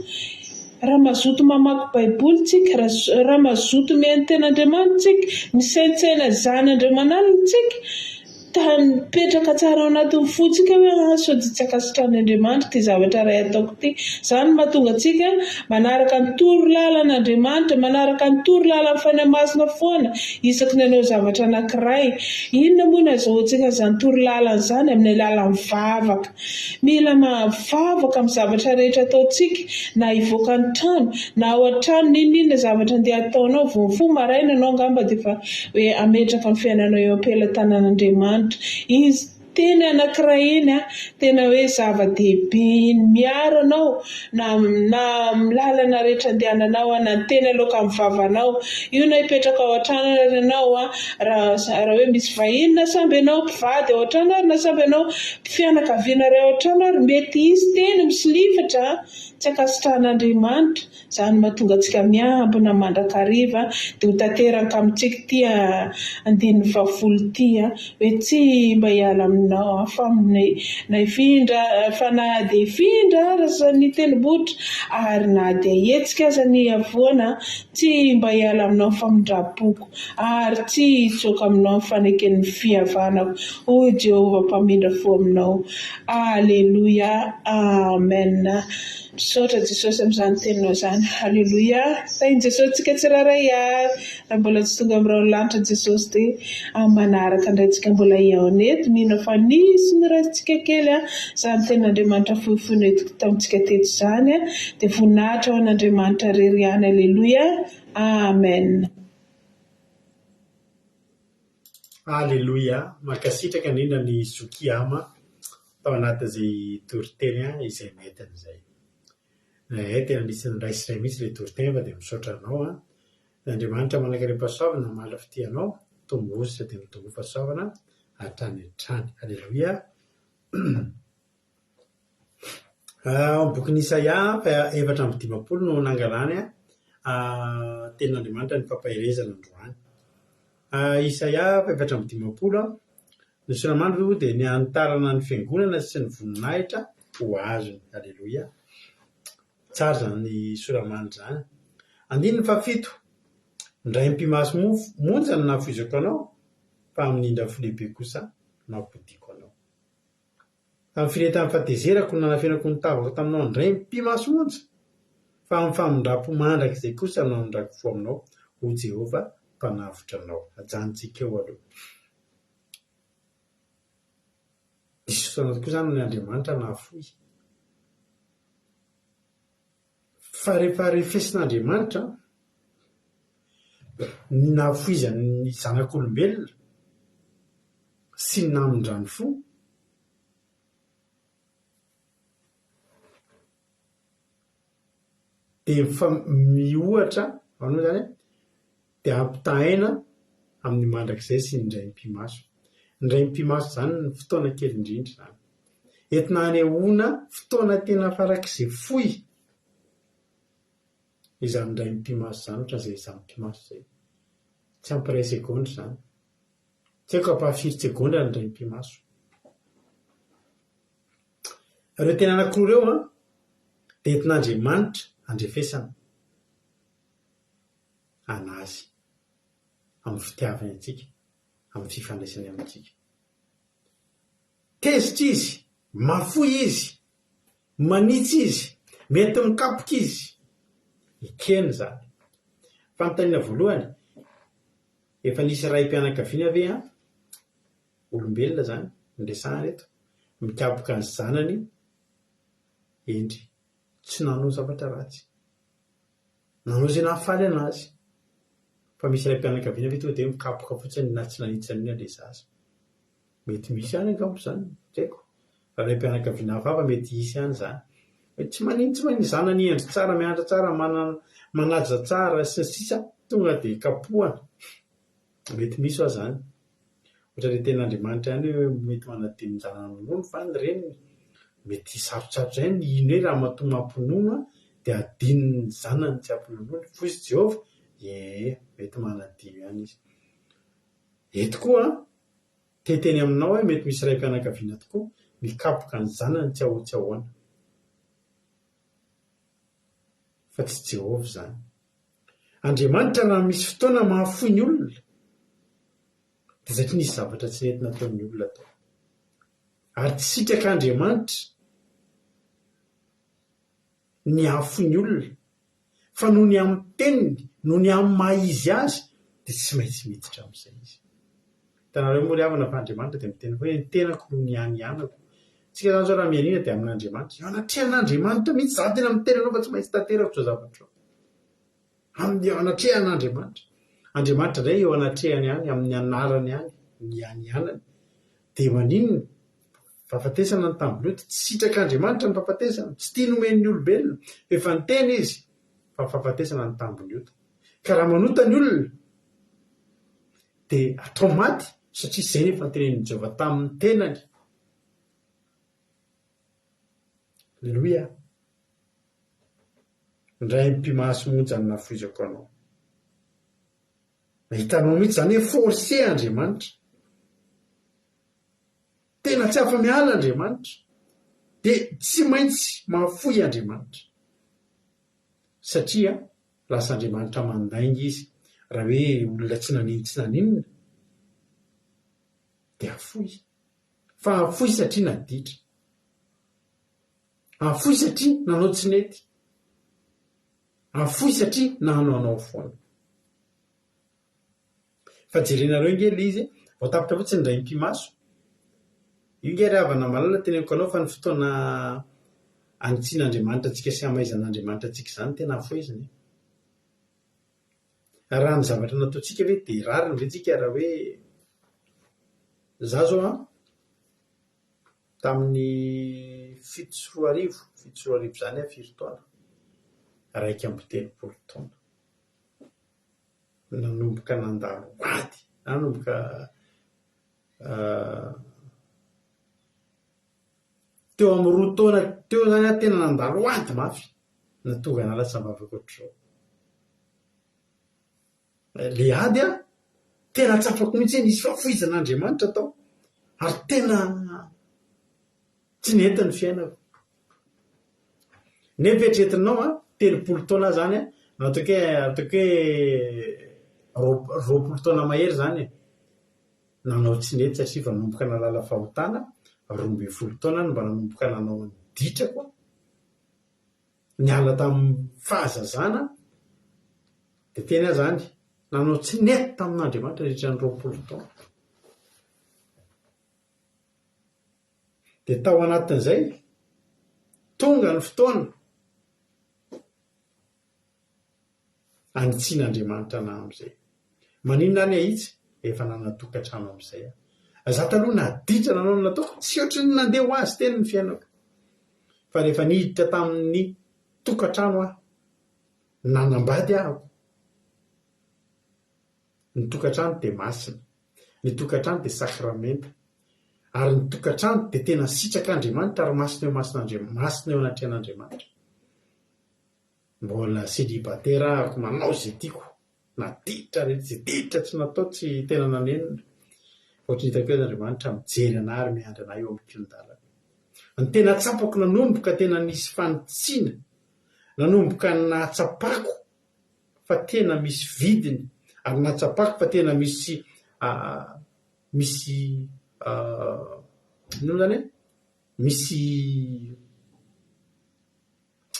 Raha mazoto mamaky baiboly tsika, raha mazoto mihaino tenin'Andriamanitra tsika, misaintsaina izany Andriamanalina tsika, ta mipetraka tsara ao anatin'ny fontsika hoe ah sao dia tsy ankasitrahan'Andriamanitra ity zavatra iray ataoko ity. Izany no mahatonga antsika manaraka ny toro lalan'Andriamanitra, manaraka ny toro lalan'ny Fanahy Masina foana isaky ny hanao zavatra anankiray. Inona moa no azahoantsika an'izany toro lalana izany? Amin'ny alalan'ny vavaka. Mila mivavaka amin'ny zavatra rehetra ataontsika, na hivoaka ny trano, na ao an-trano, n'inon'inona zavatra andeha hataonao, vao mifoha maraina ianao angamba dia efa hoe hametraka ny fiainanao eo am-pelatanan'Andriamanitra. Izy teny anankiray iny an, tena hoe zava-dehibe iny, miaro anao na na amin'ny lalana rehetra andehananao na ny teny aloakan'ny vavanao. Io na hipetraka ao an-trano ary ianao an, raha raha hoe misy vahiny na samby ianao mpivady ao an-trano ary na samby ianao fianakaviana iray ao an-trano ary mety hisy teny misolifatra tsy ankasitrahan'Andriamanitra. Izany no mahatonga antsika miambina mandrakariva dia ho tanteraka amintsika ity andininy fahafolo ity hoe tsy mba hiala aminao aho fa na hifindra fa na dia hifindra aza ny tendrombohitra ary na dia hihetsika aza ny havoana tsy mba hiala aminao ny famindram-poko ary tsy hitsoaka aminao ny faneken'ny fihavanako hoy Jehovah mpamindra fo aminao. Aleloia Amen. Misaotra Jesosy amin'izany teninao izany. Aleloia. Tahin'i Jesosy antsika tsirairay avy. Raha mbola tsy tonga amin'ny rahon'ny lanitra Jesosy dia amin'ny manaraka indray tsika mbola hihaona eto. Mino aho fa nisy noraisintsika kely izany tenin'Andriamanitra fohifohy noentiko tamintsika teto izany. Dia voninahitra ho an'Andriamanitra irery ihany. Aleloia. Amen. Aleloia! Mankasitraka indrindra ny Zoky Ama tao anatin'izay toriteny izay nentiny izay. Eh, tena nisy niray sy iray mihitsy ilay toriteny fa dia misaotra anao an. Andriamanitra manankarem-pahasoavana hamaly fitia anao, tombohosa dia mitomboa fahasoavana hatrany hatrany. Aleloia! Ao amin'ny bokin'i Isaia faha 54 no nangalany tenin'Andriamanitra ny fampaherezana androany. Isaia faha 54, ny soramandry moa dia ny hanitarana ny fiangonana sy ny voninahitra ho azony. Aleloia. Tsara izany soramandry izany. Andininy fahafito, Indray mipi-maso monja no nahafoizako anao, fa amin'ny indra fo lehibe kosa no hampodiako anao. Tamin'ny firehetan'ny fahatezerako no nanafenako ny tavako taminao indray mipi-maso monja, fa amin'ny famindram-po mandrakizay kosa no hamindrako fo aminao, hoy Jehovah, Mpanavotra anao. Ajanontsika eo aloha. Nisy fotoana tokoa izany ny Andriamanitra nahafoy. Fa rehefa refesin'Andriamanitra ny nahafoizany ny zanak'olombelona. sy ny namindrany fo, dia miohatra, ahoana moa izany e? Dia ampitahaina amin'ny mandrakizay sy ny indray mipi-maso. Ny indray mipi-maso izany ny fotoana kely indrindra izany. Entina hanehoana fotoana tena farak'izay fohy izany indray mipi-maso izany, ohatran'izay izaho mipi-maso izay. Tsy ampy iray segondra izany. Tsy haiko ampahafiry tsegondra ny indray mipi-maso. Ireo teny anankiroa ireo an, dia entin'Andriamanitra handrefesana an'Azy amin'ny fitiavany antsika, amin'ny fifandraisany amintsika. Tezitra Izy, mahafoy Izy, manitsy Izy, mety mikapoka Izy. Ekeny izany. Fanontaniana voalohany, efa nisy raim-pianakaviana ve an? Olombelona izany no resahana eto, mikapoka ny zanany hendry, tsy nanao zavatra ratsy. Nanao izay nahafaly anazy. Fa misy raim-pianakaviana ve tonga dia hoe mikapoka fotsiny na tsy nanitsy an'inona ilay zaza? Mety misy ihany angamba izany, tsy haiko. Fa raim-pianakaviana hafahafa mety hisy ihany izany. Hoe tsy maninona tsy maninona, zanany hendry tsara, mianatra tsara, manana, manaja tsara sy ny sisa, tonga dia kapohana. Mety misy hoa izany. Ohatran'ilay tenin'Andriamanitra ihany hoe mety manadino ny zanany ronono va ny reniny? Mety sarotsarotra ihany ny hino hoe ramatoa mampinono dia adinon'ny zanany tsy ampinonoina. Hoy izy Jehovah, Ie, mety manadino ihany izy. Eto koa, te hiteny aminao aho mety misy raim-pianakaviana tokoa mikapoka ny zanany tsy ahoa tsy ahoana. Fa tsy Jehovah izany. Andriamanitra raha misy fotoana mahafoy ny olona dia satria nisy zavatra tsy nety nataon'ny olona tao. Ary tsy sitrak'Andriamanitra ny hahafoy ny olona fa noho ny amin'ny teniny, noho ny amin'ny maha izy azy dia tsy maintsy miditra amin'izay izy. Hitanareo moa ry havana fa Andriamanitra dia miteny hoe ny tenako no nianianako. Tsika izany izao raha mianiana dia amin'Andriamanitra. Eo anatrehan'Andriamanitra mihitsy izaho tena miteny anao fa tsy maintsy tanterako izao zavatra izao. Amin'ny eo anatrehan'Andriamanitra. Andriamanitra indray eo anatrehany ihany, amin'ny anarany ihany, nianianany. Dia maninona? Fahafatesana ny tamboloty. Tsy sitrak'Andriamanitra ny fahafatesana. Tsy tiany homen'ny olombelona. Fa efa niteny izy fa fahafatesana ny tambin'ny ota. Ka raha manota ny olona, dia atao maty satria izay no efa notenenin'i Jehovah tamin'ny tenany. Aleloia! Indray mipi-maso monja no nafoizako anao. Hitanao mihitsy izany hoe forcé Andriamanitra. Tena tsy afa-miala Andriamanitra. Dia tsy maintsy mahafoy Andriamanitra. Satria lasa Andriamanitra mandainga izy. Raha hoe olona tsy nanino tsy naninona dia afoy. Fa afoy satria naditra. Afoy satria nanao tsy nety. Afoy satria nanoanao foana. Fa jerenareo ange ilay izy e, vao tapitra fotsiny indray mipi-maso. Io ange ry havana malala teneniko anao fa ny fotoana anitsian'Andriamanitra antsika sy hamaizan'Andriamanitra antsika izany tena afohezina e. Raha ny zavatra nataontsika ve dia rariny ve tsika raha hoe za zao an, tamin'ny 2007, 2007 izany aho firy taona? 31 taona. Nanomboka nandalo ady, nanomboka teo amin'ny roa taona teo izany aho tena nandalo ady mafy, nahatonga anah lasa vavaka ohatr'izao. Ilay ady an, tena tsapako mihitsy hoe nisy fahafoizan'Andriamanitra tao, ary tena tsy nety ny fiainako. Nefa eritreretinao an, 30 taona aho izany an, na ataoko hoe ataoko hoe 20 taona mahery izany e, nanao tsy nety satria vao nanomboka nahalala fahotana, 12 taona aho no mba nanomboka nanao ny ditrako an, niala tamin'ny fahazazana dia teny aho izany nanao tsy nety tamin'Andriamanitra nandritra ny 20 taona. Dia tao anatin'izay, tonga ny fotoana hanitsian'Andriamanitra anah amin'izay. Maninona aho ny hahitsy? Efa nanan-tokantrano amin'izay aho. Za taloha naditra nanao ny nataoko, tsy ohatran'ny nandeha ho azy teny ny fiainako. Fa rehefa niditra tamin'ny tokantrano aho, nanambady aho, ny tokantrano dia masina, ny tokantrano dia sakramenta, ary ny tokantrano dia tena sitrak'Andriamanitra ary masina eo imason'Andriamanitra, masina eo anatrehan'Andriamanitra. Mbola célibataire ahako, manao izay tiako, na ditra rehetra, izay ditra tsy natao tsy tena nanenina. Ohatran'ny hitako hoe Andriamanitra mijery anah ary miandry anah eo amin'ny kihon-dalana. Ny tena tsapako nanomboka tena nisy fanitsiana, nanomboka nahatsapako fa tena misy vidiny ary nahatsapako fa tena misy misy inona moa izany e? Misy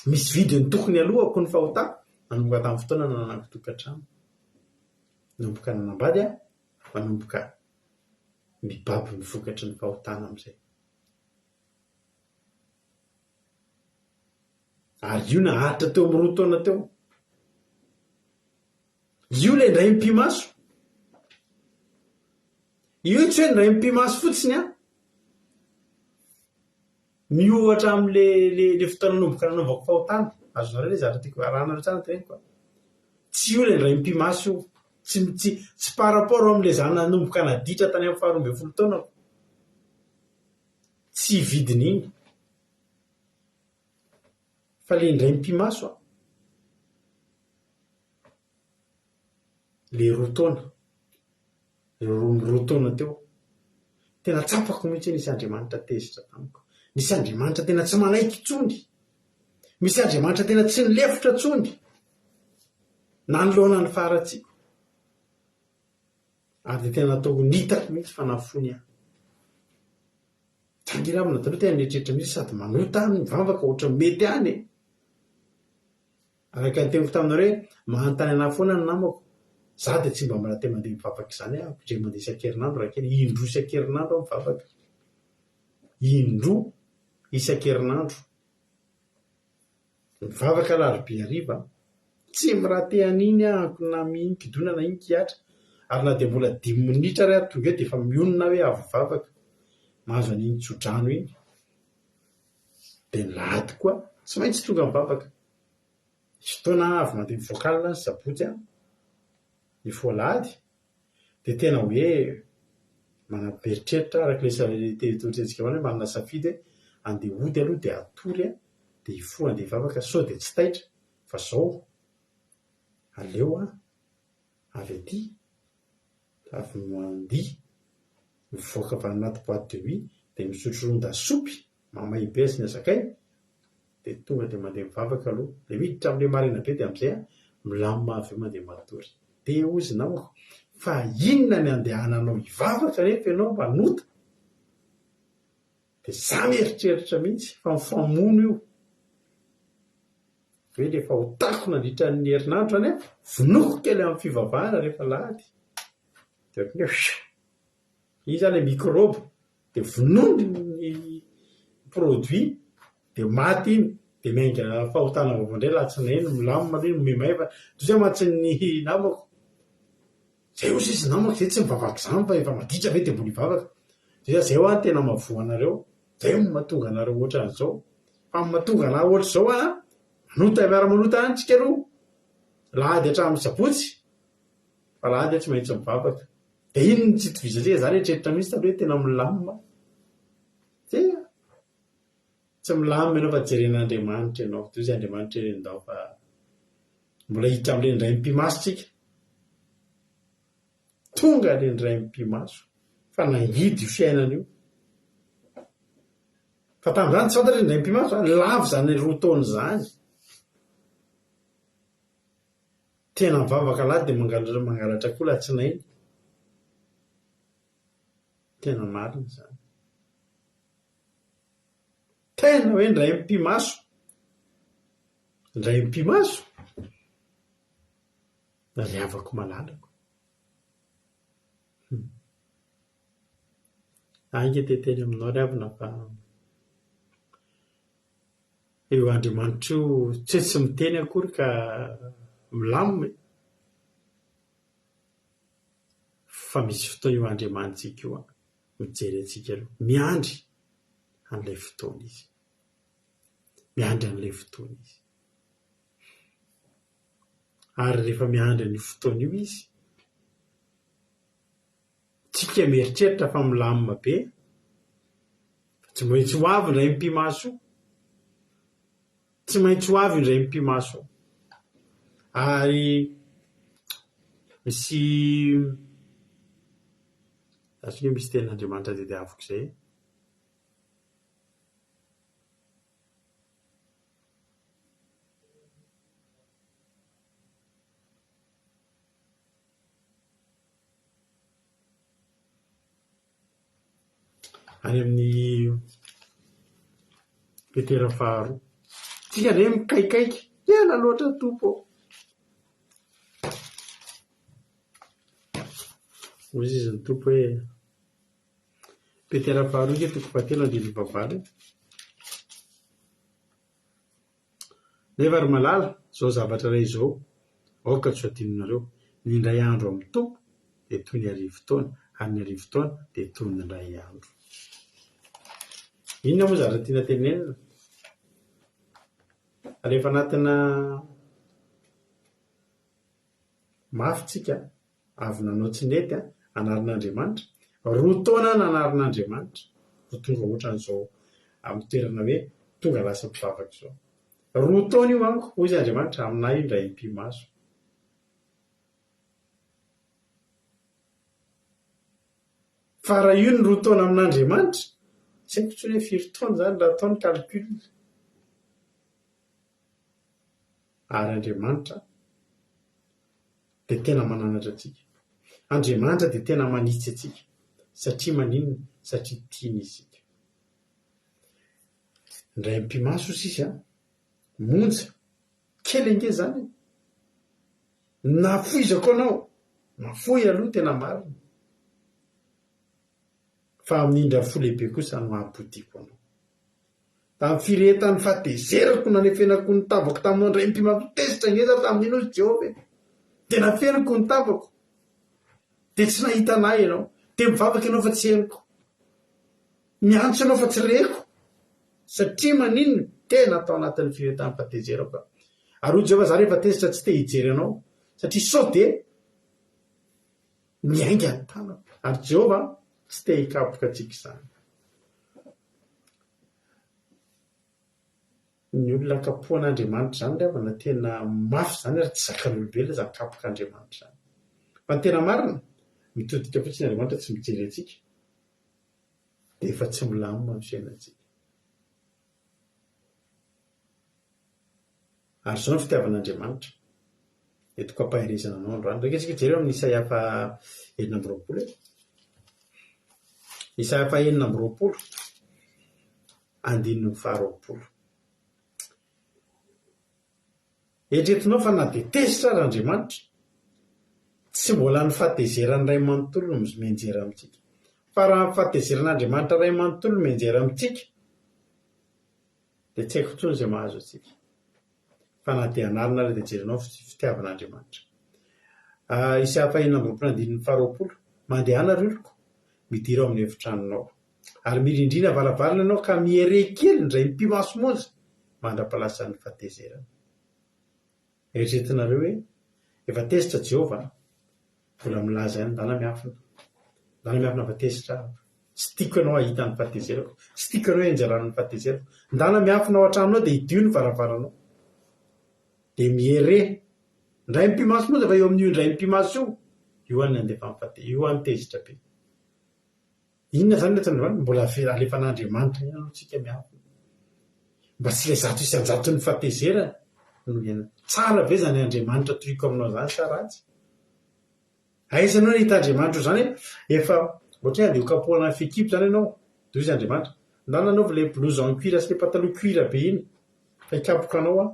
Misy vidiny tokony aloako ny fahotako, nanomboka tamin'ny fotoana nananako tokantrano. Nanomboka nanambady aho, manomboka mibaby ny vokatry ny fahotana amin'izay. Ary io naharitra teo amin'ny roa taona teo. Io ilay indray mipi-maso. Io tsy hoe indray mipi-maso fotsiny an. Miohatra amin'le le le fotoana nanomboka nanaovako fahotana. Azonareo le zavatra tiako arahanareo tsara ny teneniko a. Tsy io le indray mipi-maso io. Tsy tsy tsy par rapport amin'le za nanomboka naditra tany amin'ny faharoa ambinifolo taonako. Tsy vidin'iny. Fa le indray mipi-maso a. Le roa taona. Roa taona teo. Tena tsapako mihitsy hoe nisy Andriamanitra tezitra tamiko. Nisy Andriamanitra tena tsy manaiky intsony. Misy Andriamanitra tena tsy nilefitra intsony. Nanoloana ny faharatsiako. Ary dia tena natao ho nitako mihitsy fa nafoiny aho. Tangirabina taloha tena nieritreritra mihitsy sady manota aho no mivavaka ohatran'ny mety ihany e. Araka ny teniko taminareo hoe manontany anah foana ny namako, za dia tsy mba mbola te mandeha mivavaka izany aho, ndre mandeha isan-kerinandro raha kely, indroa isan-kerinandro aho mivavaka, indroa isan-kerinandro, mivavaka alarobia hariva, tsy mi-rater an'iny aho na mihinan-kidona na inon-kihatra, ary na dia mbola dimy minitra ary aho tonga eo dia efa mionona aho hoe avy mivavaka, mahazo an'iny tso-drano iny, dia ny lahady koa tsy maintsy tonga mivavaka. Misy fotoana aho avy mandeha mivoaka alina ny sabotsy an, mifoha alahady, dia tena hoe manam-pieritreritra araka ilay toetrantsika hoe manana safidy hoe andeha hody aloha dia hatory an, dia hifoha andeha hivavaka sao dia tsy taitra fa izao aleo aho avy aty avy mandihy mivoaka avy any anaty boite de nuit dia misotro ron-dasopy mamay be asiana sakay dia tonga dia mandeha mivavaka aloha, dia miditra amin'ilay maraina be dia amin'izay aho milamina avy eo mandeha matory. Dia hozy namako, fa inona ny andehananao hivavaka nefa ianao mpanota? Dia za mieritreritra mihitsy fa mifamono io. Hoe ilay fahotako nandritra ny herinandro izany an, vonoiko kely amin'ny fivavahana rehefa alahady. Dia ohatran'ny hoe fiou! Iny izany ilay mikraoba. Dia vonoiny ny produit dia maty iny dia miainga fahotana vaovao indray alatsinainy milamina aloha iny mihamaivana. Toy izay mantsy ny namako, zay hozy izy namako zay tsy mivavaka izany fa efa maditra ve dia mbola hivavaka. Dia zay hoa no tena mahavoa anareo, zay no mahatonga anareo ohatran'izao. Fa ny mahatonga anah ohatr'izao an, manota miara-manota ihany tsika aloha, alahady hatramin'ny sabotsy, fa alahady aho tsy maintsy mivavaka. Dia iny no tsy itovizantsika, za nieritreritra mihitsy taloha hoe tena milamina. Tsia, tsy milamina ianao fa jeren'Andriamanitra ianao. Toy izay Andriamanitra eny ndao fa mbola hiditra amin'ilay indray mipi-maso tsika. Tonga ilay indray mipi-maso fa nangidy io fiainana io. Fa tamin'izany tsy fantatra indray mipi-maso, lavo izany roa taona izany. Tena mivavaka lahy dia mangalatra mangalatra koa latsinainy. Tena marina izany. Tena hoe indray mipi-maso. Indray mipi-maso. Ry havako malalako. Hum. Ainga te hiteny aminao ry havana fa Io Andriamanitra io tsy hoe tsy miteny akory ka milamina e! Fa misy fotoana io Andriamanitsika io an, Mijery antsika aloha. Miandry an'ilay fotoana Izy. Miandry an'ilay fotoana Izy. Ary rehefa miandry an'io fotoana io Izy, tsika mieritreritra fa milamina be, fa tsy maintsy ho avy indray mipi-maso io. Tsy maintsy ho avy indray mipi-maso io. Ary misy, lasa hoe misy tenin'Andriamanitra tadiaviko izay. Any amin'ny Petera faharoa. Tsika indray mikaikaika, ela loatra Tompo ô! Hoy izy ny Tompo hoe, Petera faharoa ange toko fahatelo andininy fahavalo e. Nefa ry malala, izao zavatra iray izao, aoka tsy ho adinonareo, ny indray andro amin'ny Tompo dia toy ny arivotaona, ary ny arivotaona dia toy ny indray andro. Inona moa zavatra tiana tenenina? Rehefa anatina mafy tsika, avy nanao tsy nety an, anarin'Andriamanitra, roa taona nanarin'Andriamanitra vao tonga ohatran'izao amin'ny toerana hoe tonga lasa mpivavaka izao. Roa taona io amiko, hoy izy Andriamanitra, aminà io indray hipi-maso. Fa raha io ny roa taona amin'Andriamanitra, tsy haiko intsony hoe firy taona izany raha atao ny calcul. Ary Andriamanitra dia tena mananatra antsika. Andriamanitra dia tena manitsy antsika. Satria maninona? Satria tiany isika. Indray ampimaso sisa an! Monja, kely ange izany e! Nafoizako anao! Nafoy aloha tena marina. Fa amin'ny indra fo lehibe kosa no hampodiako anao. Tamin'ny firehetan'ny fahatezerako no nanefenako ny tavako taminao indray mpimaso tezitra ngeza aho tamin'iny hoy Jehovah e. Dia nafeniko ny tavako. Dia tsy nahita an'ahy ianao. Dia mivavaka ianao fa tsy henoko. Miantso ianao fa tsy reko. Satria maninona? Tena tao anatin'ny firehetan'ny fahatezerako aho. Ary hoy Jehovah, Izaho rehefa tezitra tsy te hijery anao, satria sao dia miainga ny tanako. Ary Jehovah tsy te hikapoka antsika izany. Ny olona kapohan'Andriamanitra izany ry havana tena mafy izany ary tsy zakan'olombelona izany kapok'Andriamanitra izany. Fa ny tena marina, mitodika fotsiny Andriamanitra tsy mijery antsika dia efa tsy milamina ny fiainantsika. Ary izao ny fitiavan'Andriamanitra. Entiko ampaherezana anao androany. Raika isika hijery eo amin'ny Isaia faha 26 e. Isaia faha 26, andininy faha 20. Eritreretinao fa na dia tezitra ary Andriamanitra, tsy mbola ny fahatezeran'ny Ray manontolo no mianjera amintsika. Fa raha ny fahatezeran'Andriamanitra Ray manontolo no mianjera amintsika, dia tsy haiko intsony izay mahazo antsika. Fa na dia anarina ary dia jerenao ny fitiavan'Andriamanitra. Isaia faha 26 andininy faha 20, Mandehana ry oloko, midira ao amin'ny efitranonao. Ary mirindrina varavarana ianao ka mihere kely indray mipi-maso monja mandra-pahalasan'ny fahatezerana. Eritreretinareo hoe efa tezitra Jehovah an? Mbola milaza ihany, ndana miafina. Ndana miafina fa tezitra aho. Tsy tiako ianao hahita ny fahatezerako. Tsy tiako ianao hianjaran'ny fahatezerako. Ndana miafina ao an-tranonao dia hidio ny varavaranao. Dia mihere. Indray mipi-maso monja fa eo amin'io indray mipi-maso io, io any andefa ny fahate-, io any tezitra be. Inona izany ilay ataon'Andriamanitra? Mbola alefan'Andriamanitra ihany aloha tsika miafina. Mba tsy ilay 100% ny fahatezerana no iainana. Tsara ve izany Andriamanitra toriko aminao izany sa ratsy? Aiza ianao nahita Andriamanitra ohatr'izany hoe efa ohatra hoe andeha ho kapohana amin'ny fehikibo izany ianao, dia hoy izy Andriamanitra, ndana anaovy ilay blouse en cuir sy ilay pataloha cuir be iny fa hikapoka anao aho.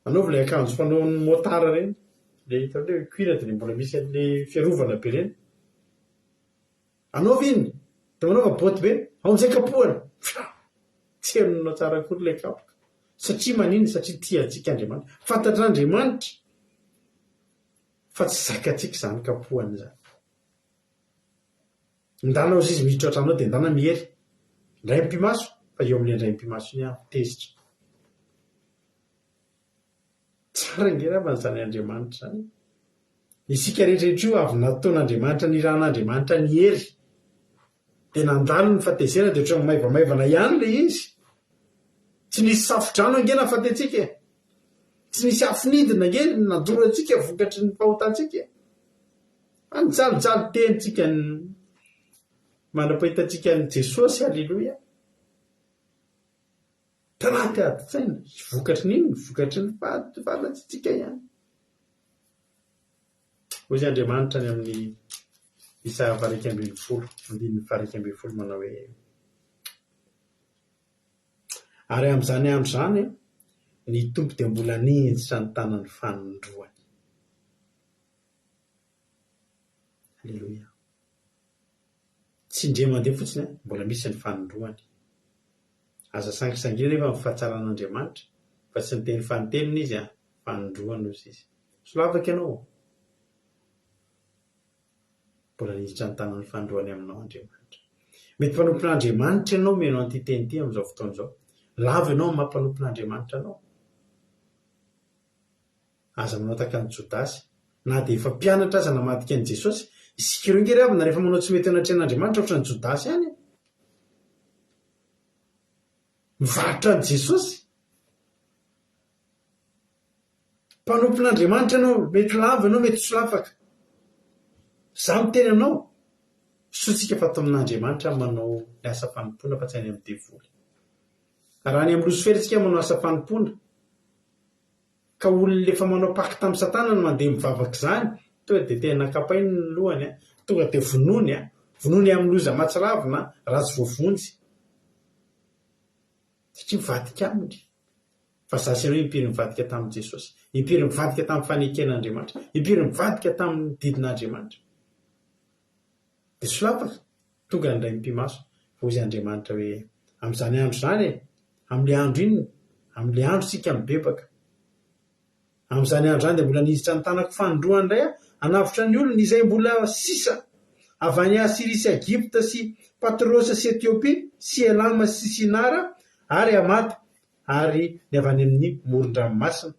Anaovy ilay akanjo fanaon'ny motard ireny, ilay hitanao ilay cuir dia ilay mbola misy an'ilay fiarovana be ireny. Anaovy iny, dia manaova botte be, ao amin'izay kapohana. Fia! Tsy henonao tsara akory ilay kapoka. Satria maninona? Satria tia antsika Andriamanitra. Fantatr'Andriamanitra fa tsy zakantsika izany kapohana izany. Ndana hozy izy miditra ao an-trano ao dia ndana miery. Indray mipi-maso, fa eo amin'ilay indray mipi-maso iny aho tezitra. Tsara ange angamba izany Andriamanitra izany e. Isika rehetra rehetra io avy nataon'Andriamanitra, nirahan'Andriamanitra niery. Dia nandalo ny fahatezerana dia ohatran'ny maivamaivana ihany ilay izy. Tsy nisy safo-drano ange nahafaty antsika e. Tsy nisy afon'idina ange nandoro antsika vokatry ny fahotantsika e. Fa nijalijaly teny tsika mandra-pahitantsika an'i Jesosy, aleloia. Tanaty adin-tsaina, vokatry ny inona? Vokatry ny faharatsiantsika ihany. Hoy izy Andriamanitra any amin'ny Isaia faha-11, andininy faha-11 manao hoe, Ary amin'izany andro izany ny Tompo dia mbola haninjitra ny tanany fanindroany. Aleloia. Tsy indray mandeha fotsiny an, mbola misy ny fanindroany. Aza sangisangiana anefa ny fahatsaran'Andriamanitra fa tsy niteny fanintelony Izy an, fanindroany hozy Izy. Solafaka ianao ô! Mbola niditra ny tanany fanindroany aminao Andriamanitra. Mety mpanompon'Andriamanitra ianao mihaino an'ity teny ity amin'izao fotoana izao. Lavo ianao amin'ny maha mpanompon'Andriamanitra anao. Aza manao tahaka an'i Jodasy. Na dia efa mpianatra aza namadika an'i Jesosy, isika ireo ange ry havana rehefa manao tsy mety eo anatrehan'Andriamanitra ohatran'i Jodasy ihany e. Mivarotra an'i Jesosy. Mpanompon'Andriamanitra ianao, mety lavo ianao, mety solafaka. Izaho miteny aminao, soa tsika fa ato amin'Andriamanitra manao ny asa fanompoana fa tsy any amin'ny devoly. Raha any amin'ny losifera isika manao asa fanompoana, Ka olona efa manao pacte amin'i satana no mandeha mivavaka izany, tonga dia tena kapainy ny lohany an, tonga dia vonoiny an, vonoiny amin'ny loza mahatsiravina raha tsy voavonjy. Satria mivadika aminy. Fa za sy ianao impiry nivadika tamin'i Jesosy, impiry nivadika tamin'ny faneken'Andriamanitra, impiry nivadika tamin'ny didin'Andriamanitra. Dia solafaka, tonga ny raim-pimaso, fa hoy Andriamanitra hoe, Amin'izany andro izany e, amin'ilay andro inona? Amin'ilay andro isika mibebaka. Amin'izany andro izany dia mbola niditra ny tanako fanindroany indray aho, hanavotra ny olony izay mbola sisa, avy any Asyria sy Egypta sy Patrosa sy Etiopia sy Elama sy Sinara ary Hamata ary ny avy any amin'ny moron-dranomasina.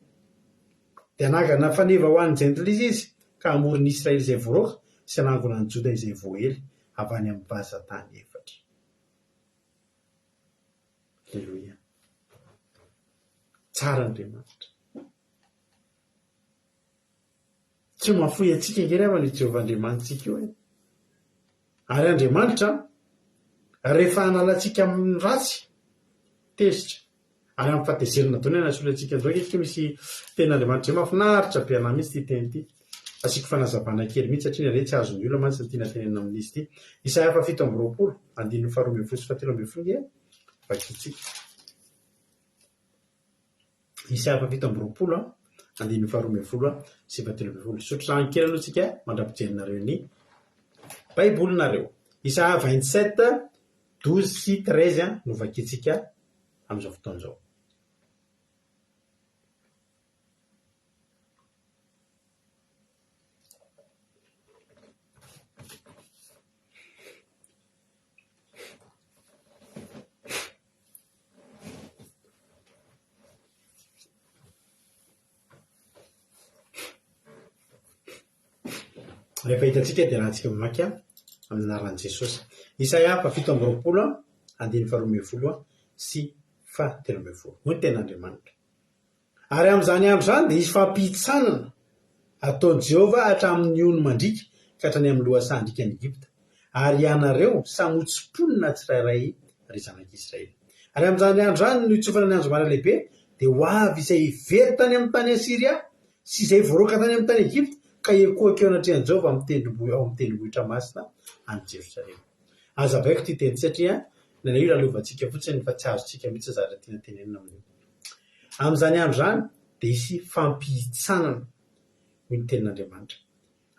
Dia hanangana faneva ho an'ny jentilisa izy, ka hamory ny Israely izay voaroaka sy hanangona an'i Joda izay voaely avy any amin'ny vazan-tany efatra. Aleloia. Tsara Andriamanitra. Tsy mahafoy antsika ange ry havana io Jehovah Andriamanitsika io e. Ary Andriamanitra, rehefa hanala antsika amin'ny ratsy, tezitra. Ary amin'ny fahatezerana daholo ny hanasolo antsika an'izao. Ankehitriny misy tenin'Andriamanitra izay mahafinaritra be an'ahy mihitsy ity teny ity. Asiako fanazavana kely mihitsy satria indraindray tsy azon'ny olona mantsy ny tiana tenenina amin'izy ity. Isaia faha-27, andininy faharoa ambin'ny folo sy fahatelo ambin'ny folo ange vakintsika. Isaia faha-27, andininy faharoa ambin'ny folo sy fahatelo ambin'ny folo. Hisotro rano kely aloha isika mandra-pijerinareo ny Baibolinareo. Isaia 27, 12 sy 13 no vakintsika amin'izao fotoana izao. Rehefa hitantsika dia rahantsika mamaky amin'ny anaran'i Jesosy. Isaia faha 27 andininy faha 12 sy faha 13. Hoy ny tenin'Andriamanitra. Ary amin'izany andro izany dia hisy fampihitsanana hataon'i Jehovah hatramin'ny ony mandriaka ka hatrany amin'ny lohasahan-driakan'i Egypta, ary ianareo samy ho tsimponina tsirairay, ry zanak'Israely. Ary amin'izany andro izany no hitsofana ny anjomara lehibe, dia ho avy izay very tany amin'ny tany Asyria sy izay voaroaka tany amin'ny tany Egypta, ka hiekoaka eo anatrehan'i Jehovah amin'ny tendrombohitra ao amin'ny tendrombohitra masina any Jerosalema. Hazavaiko ity teny ity satria indraindray io lalovantsika fotsiny fa tsy azontsika mihitsy ny zavatra tiana tenenina amin'io. Amin'izany andro izany dia hisy fampihitsanana, hoy ny tenin'Andriamanitra.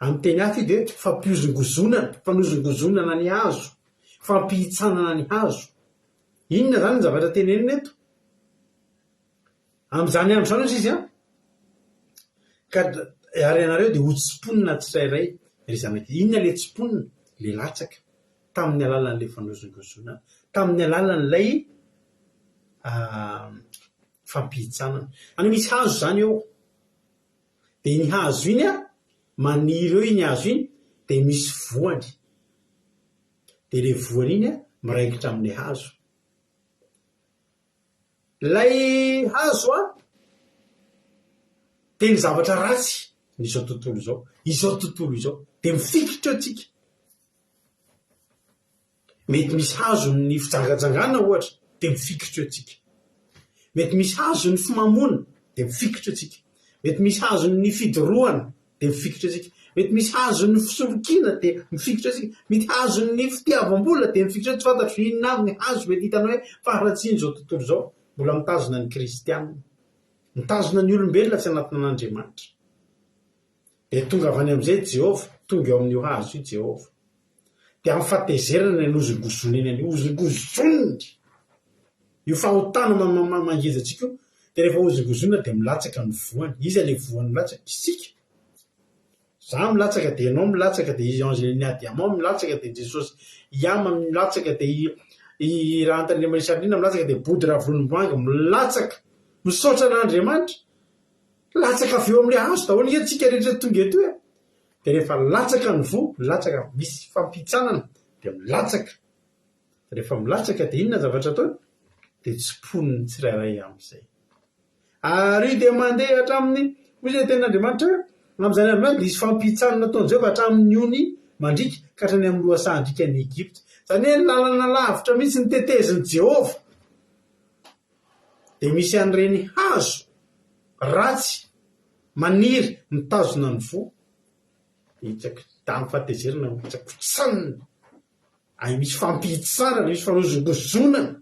Amin'ny teny hafa io dia hoe fampihozongozonana, fanozongozonana ny hazo, fampihitsanana ny hazo. Inona izany ny zavatra tenenina eto? Amin'izany andro izany hozy izy an, ka ary ianareo dia ho tsimponina tsirairay ry zanak'i. Inona ilay tsimponina? Ilay latsaka. Tamin'ny alalan'ilay fanozongozonana, tamin'ny alalan'ilay fampihintsanana. Any misy hazo izany eo. Dia iny hazo iny an, maniry eo iny hazo iny, dia misy voany. Dia ilay voany iny an, miraikitra amin'ilay hazo. Ilay hazo an, dia ny zavatra ratsy ny izao tontolo izao. Izao tontolo izao. Dia mifikitra eo tsika. Mety misy hazo ny fijangajangana ohatra dia mifikitra eo tsika. Mety misy hazo ny fimamoana dia mifikitra eo tsika. Mety misy hazo ny fidorohana dia mifikitra eo tsika. Mety misy hazo ny fisolokiana dia mifikitra eo tsika. Mety hazo ny fitiavam-bola dia mifikitra eo. Tsy fantatro inona avy ny hazo mety hitanao hoe faharatsian'izao tontolo izao. Mbola mitazona ny kristiana. Mitazona ny olombelona tsy hanatona an'Andriamanitra. Dia tonga avy any amin'izay Jehovah, tonga eo amin'io hazo io Jehovah. Dia amin'ny fahatezerana no anozongozoniny an'io, hozongozoniny io fahotana mangeja antsika io, dia rehefa hozongozonina dia milatsaka ny voany. Iza ilay voany milatsaka? Isika. Za milatsaka dia ianao milatsaka dia i Angelina Diamant milatsaka dia Jesosy Iama milatsaka dia i Rahantandriamaria Charline milatsaka dia Body Ravolomboahangy milatsaka. Misaotra an'Andriamanitra. Latsaka avy eo amin'ilay hazo daholo ange tsika rehetra tonga eto e! Dia rehefa latsaka ny voa, milatsaka, misy fampihintsanana dia milatsaka. Rehefa milatsaka dia inona ny zavatra ataony? Dia tsimponiny tsirairay amin'izay. Ary io dia mandeha hatramin'ny, hoy ilay tenin'Andriamanitra hoe, amin'izany andro izany dia hisy fampihintsanana ataon'i Jehovah hatramin'ny ony mandriaka ka hatrany amin'ny lohasahan-driakan'i Egypta. Izany hoe lalana lavitra mihitsy ny tetezin'i Jehovah. Dia misy an'ireny hazo ratsy maniry mitazona ny voa, dia hitsaky amin'ny fahatezerana hotsakotsahina, ary misy fampihitsarana, misy fanozongozonana,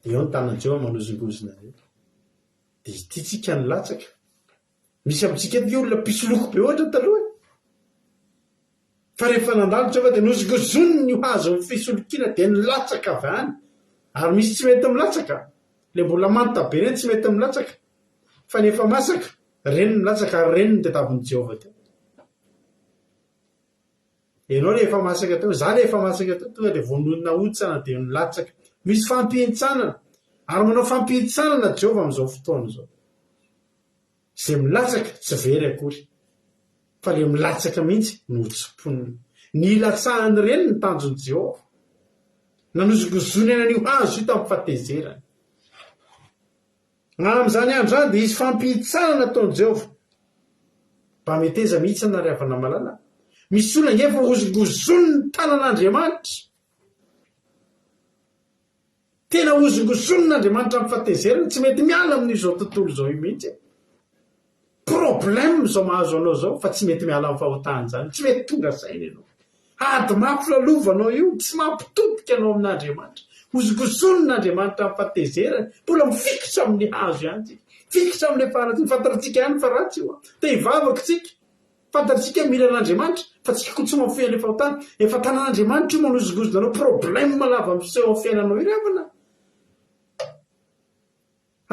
dia eo ny tanan'i Jehovah manozongozona an'io. Dia ity tsika ny latsaka. Misy amintsika eto olona mpisoloky be ohatra taloha e. Fa rehefa nandalo Jehovah dia nozongozoniny io hazon'ny fisolokiana dia nilatsaka avy any. Ary misy tsy mety milatsaka. Ilay mbola manta be ireny tsy mety milatsaka. Fa ny efa masaka, ireny milatsaka ary ireny no tadiavin'i Jehovah teo. Ianao ilay efa masaka teo, izaho ilay efa masaka teo, tonga dia vao nahotsana dia nilatsaka. Misy fampihintsanana. Ary manao fampihintsanana Jehovah amin'izao fotoana izao. Izay milatsaka tsy very akory. Fa ilay milatsaka mihitsy no ho tsimponina. Ny hilatsahan'ireny ny tanjon'i Jehovah. Nanozongozonany an'io hazo io tamin'ny fahatezerany. Amin'izany andro izany dia hisy fampihintsanana ataon'i Jehovah. Mba meteza mihitsy ry havana malala. Misy olona ange efa hozongozonin'ny tanan'Andriamanitra. Tena hozongozonin'Andriamanitra amin'ny fahatezerana, tsy mety miala amin'izao tontolo izao io mihitsy. Problème izao mahazo anao izao fa tsy mety miala amin'ny fahotana izany, tsy mety tonga saina ianao. Ady mafy lalovanao io, tsy mampitodika anao amin'Andriamanitra. Hozongozonin'Andriamanitra amin'ny fahatezerany, mbola mifikitra amin'ny hazo ihany tsika. Mifikitra amin'ilay faharatsiana, fantatsika ihany fa ratsy io. Te hivavaka tsika, fantatsika mila an'Andriamanitra, fa tsika koa tsy mahafoy an'ilay fahotana. Efa tanan'Andriamanitra io manozongozona anao, problème lava miseho amin'ny fiainanao io ry havana.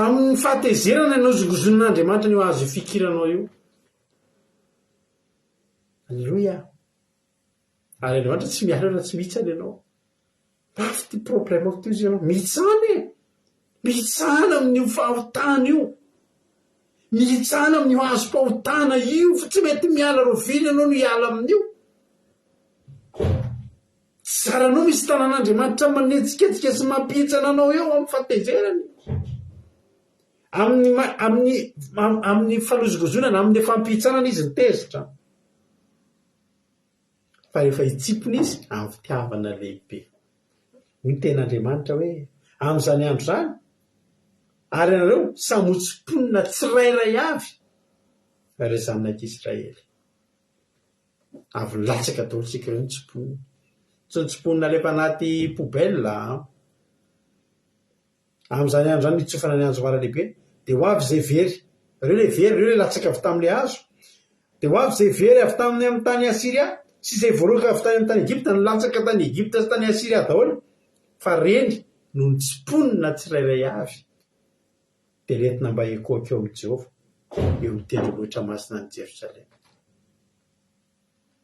Amin'ny fahatezerana nozongozonin'Andriamanitra an'io hazo ifikiranao io. Aleloia. Ary Andriamanitra tsy miala raha tsy mihitsana ianao. Mafy ity problème-ko ity hozy ianao. Mihitsana e! Mihitsana amin'io fahotana io. Mihitsana amin'io hazom-pahotana io fa tsy mety miala rahoviana ianao no hiala amin'io. Tsy zaranao misy tanan'Andriamanitra manetsiketsika sy mampihitsana anao eo amin'ny fahatezerany. Amin'ny amin'ny amin'ny fanozongozonana, amin'ny fampihitsanana izy no tezitra. Fa rehefa hitsipona izy amin'ny fitiavana lehibe. Hoy ny tenin'Andriamanitra hoe, amin'izany andro izany, ary ianareo samy ho tsimponina tsirairay avy, ry zanak'Israely. Avy nilatsaka daholo tsika ireo ny tsimponina. Tsy ny tsimponina alefa anaty poubelle an. Amin'izany andro izany nitsofana ny anjomara lehibe, dia ho avy izay very. Ireo ilay very, ireo ilay latsaka avy tamin'ilay hazo. Dia ho avy izay very avy tamin'ny amin'ny tany Asyria, sy izay voaroaka avy tany amin'ny tany Egypta, nilatsaka tany Egypta sy tany Asyria daholo. Fa ireny no nitsimponina tsirairay avy, dia nentina mba hikohaka eo amin'i Jehovah, eo amin'ny tendrombohitra masina any Jerosalema.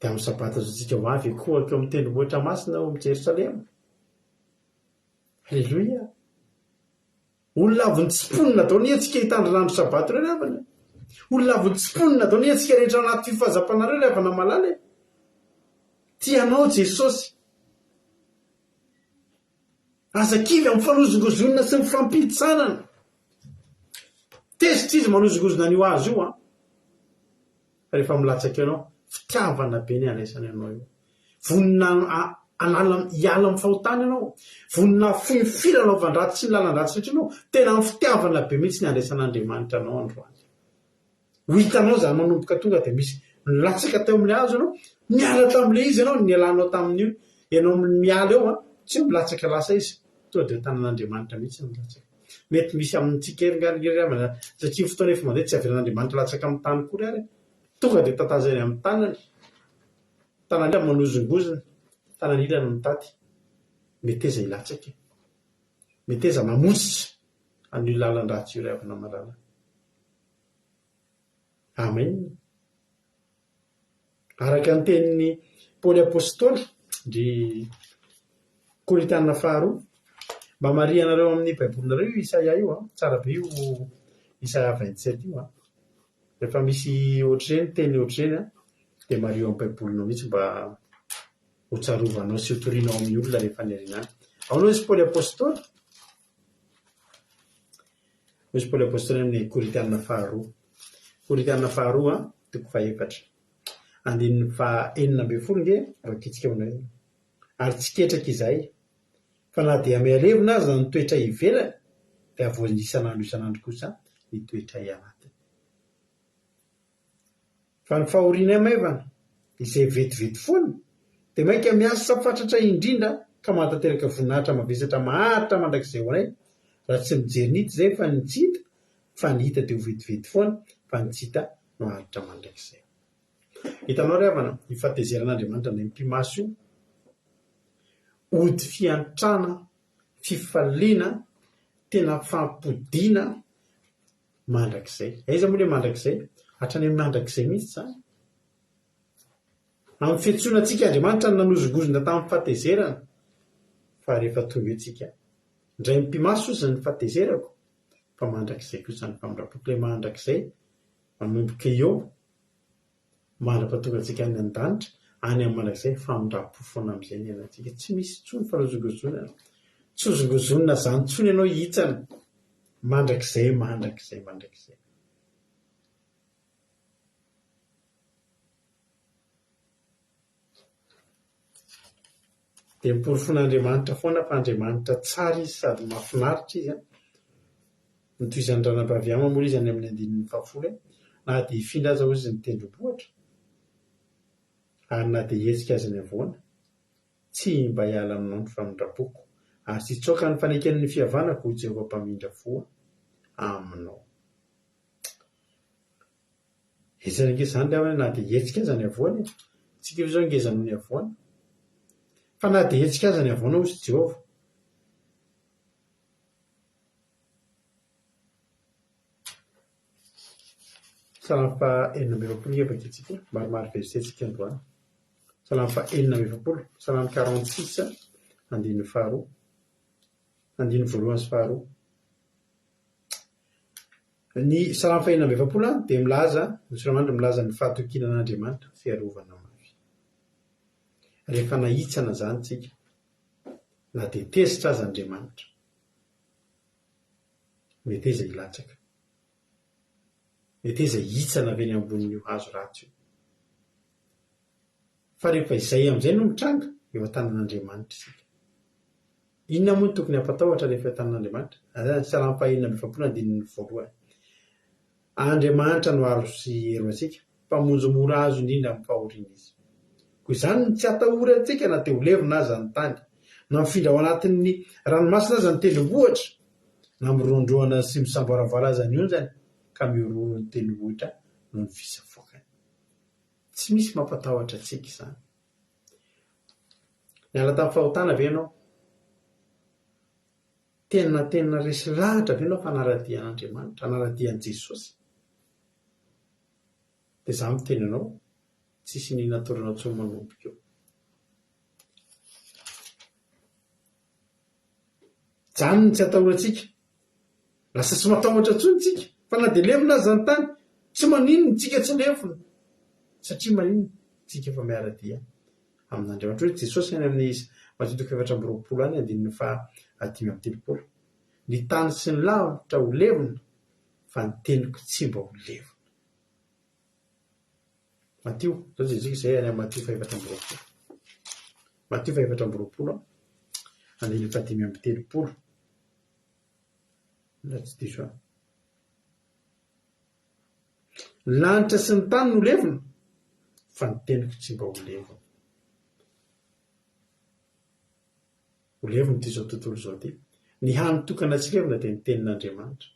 Dia amin'ny Sabata izao tsika ho avy hikohaka eo amin'ny tendrombohitra masina ao amin'i Jerosalema. Aleloia! Olona avy nitsimponina daholo anie tsika hitandrina andro Sabata ireo ry havana e. Olona avy nitsimponina daholo anie tsika rehetra ao anaty fifazam-panahy ireo ry havana malala e. Tia anao Jesosy. Aza kivy amin'ny fanozongozonana sy ny fampihintsanana. Tezitra izy manozongozona an'io hazo io an. Fa rehefa milatsaka eo ianao, fitiavana be ny andraisany anao eo. Vonona hanala hiala amin'ny fahotana ianao. Vonona hahafoy ny filalaovan-dratsy sy ny lalan-dratsy rehetra ianao. Tena amin'ny fitiavana be mihitsy ny andraisan'Andriamanitra anao androany. Ho hitanao izany manomboka tonga dia misy nilatsaka teo amin'ilay hazo ianao, niala tamin'ilay izy ianao, nialanao tamin'io, ianao miala eo an, tsy hoe milatsaka lasa izy, tonga dia eo tanan'Andriamanitra mihitsy no milatsaka. Mety misy amintsika ery nga ry havana, satria ny fotoana efa mandeha tsy avelan'Andriamanitra latsaka amin'ny tany akory ary e. Tonga dia tatazany amin'ny tanany, tanany ilany manozongozona, tanany ilany mitaty. Meteza hilatsaka e. Meteza mamotsitra an'io lalan-dratsy io ry havana malala. Amen. Araka ny tenin'i Paoly Apostoly, ry Korintiana faharoa, mba marihanareo amin'ny Baibolinareo io Isaia io an, tsara be io Isaia 27 io an. Rehefa misy ohatr'ireny teny ohatr'ireny an, dia mariho amin'ny Baibolinao mihitsy mba ho tsarovanao sy ho torianao amin'ny olona rehefa any aoriana any. Ahoana hoy izy Paoly Apostoly? Hoy izy Paoly Apostoly amin'ny Korintiana faharoa. Korintiana faharoa, toko fahefatra. Andininy faha-16 nge vakintsika manao hoe, Ary tsy ketraka izahay, fa na dia mihalevona aza ny toetra ivelany, dia havaozina isan'andro isan'andro kosa ny toetray anatiny. Fa ny fahorianay maivana, izay vetivety foana, dia mainka miasa fatratra indrindra ka mahatanteraka voninahitra mavesatra maharitra mandrakizay ho anay, raha tsy mijery ny hita izay fa ny tsy hita, fa ny hita dia ho vetivety foana, fa ny tsy hita no haharitra mandrakizay. Hitanao ry havana, io fahatezeran'Andriamanitra indray mipi-maso io, ody fiantrana, fifaliana, tena fampodiana, Mandrakizay. Aiza moa ilay mandrakizay? Hatrany amin'ny mandrakizay mihitsy izany. Amin'ny fiantsoana antsika Andriamanitra no nanozongozona tamin'ny fahatezerana. Fa rehefa tonga eo tsika, indray mipi-maso ozy ny fahatezerako, fa mandrakizay kosa ny famindram-poko. Ilay mandrakizay manomboka eo. Mandra-pahatonga antsika any an-danitra, any amin'ny mandrakizay, famindram-po foana amin'izay ny iainantsika. Tsy misy intsony fanozongozonana. Tsy hozongozonina izany intsony ianao hihitsana. Mandrakizay, mandrakizay, mandrakizay. Dia noporofoin'Andriamanitra foana fa Andriamanitra tsara Izy sady mahafinaritra Izy. Notohizan'ny ranabavy Ama moa izy any amin'ny andininy fahafolo hoe, Na dia hifindra aza hozy ny tendrombohitra, ary na dia hihetsika aza ny havoana, tsy mba hiala aminao ny famindram-poko, ary tsy hitsoaka ny faneken'ny fihavanako, hoy Jehovah Mpamindra fo aminao. Hetsika ange izany ry havana e, na dia hetsika aza ny havoana e! Tsika io izao ngeza noho ny havoana. Fa na dia hetsika aza ny havoana hozy Jehovah. Salamo faha 46 nge vakintsika, maromaro verset tsika androany. Salamo faha 46, Salamo 46, andininy faharoa, andininy voalohany sy faharoa. Ny Salamo fahenina amby 40 dia milaza, ny Soratra milaza ny fahatokiana an'Andriamanitra, fiarovana mafy. Rehefa nahitsana izany tsika, na dia tezitra aza Andriamanitra, meteza hilatsaka. Meteza hihitsana avy eny ambonin'io hazo ratsy io. Fa rehefa izay amin'izay no mitranga, eo an-tanan'Andriamanitra isika. Inona moa no tokony hampatahotra rehefa eo an-tanan'Andriamanitra? Salamo fahenina amby 40 andininy voalohany. Andriamanitra no aro sy hery ho antsika, Mpamonjy mora azo indrindra amin'ny fahoriana Izy. Koa izany no tsy atahorantsika na dia ho levona aza ny tany, na mifindra ao anatin'ny ranomasina aza ny tendrombohitra, na miroandroana sy misamboaravoara aza ny onjany, ka mihorohoro ny tendrombohitra noho ny fisafoakany. Tsy misy mampatahotra antsika izany. Niala tamin'ny fahotana ve ianao? Tena tena resy lahatra ve ianao fa hanara-dia an'Andriamanitra, hanara-dia an'i Jesosy? Dia izaho miteny anao. Tsisy iniana atolona intsony manomboka eo. Izany no tsy atahorantsika. Lasa tsy matahotra intsony tsika fa na dia levona aza ny tany, tsy maninona, tsika tsy levona. Satria maninona? Tsika efa miara-dia amin'Andriamanitra. Hoy Jesosy any amin'ny Matio toko 24 any andininy faha 35. Ny tany sy ny lanitra ho levona fa ny teniko tsy mba ho levona. Matio, zao jerentsika izay any amin'ny Matio fahefatra amby roapolo. Matio fahefatra amby roapolo, andininy fahadimy amby telopolo. Raha tsy diso aho. Ny lanitra sy ny tany no levona, fa ny teniko tsy mba ho levona. Ho levona ity izao tontolo izao ity. Ny hany tokana tsy levona dia ny tenin'Andriamanitra.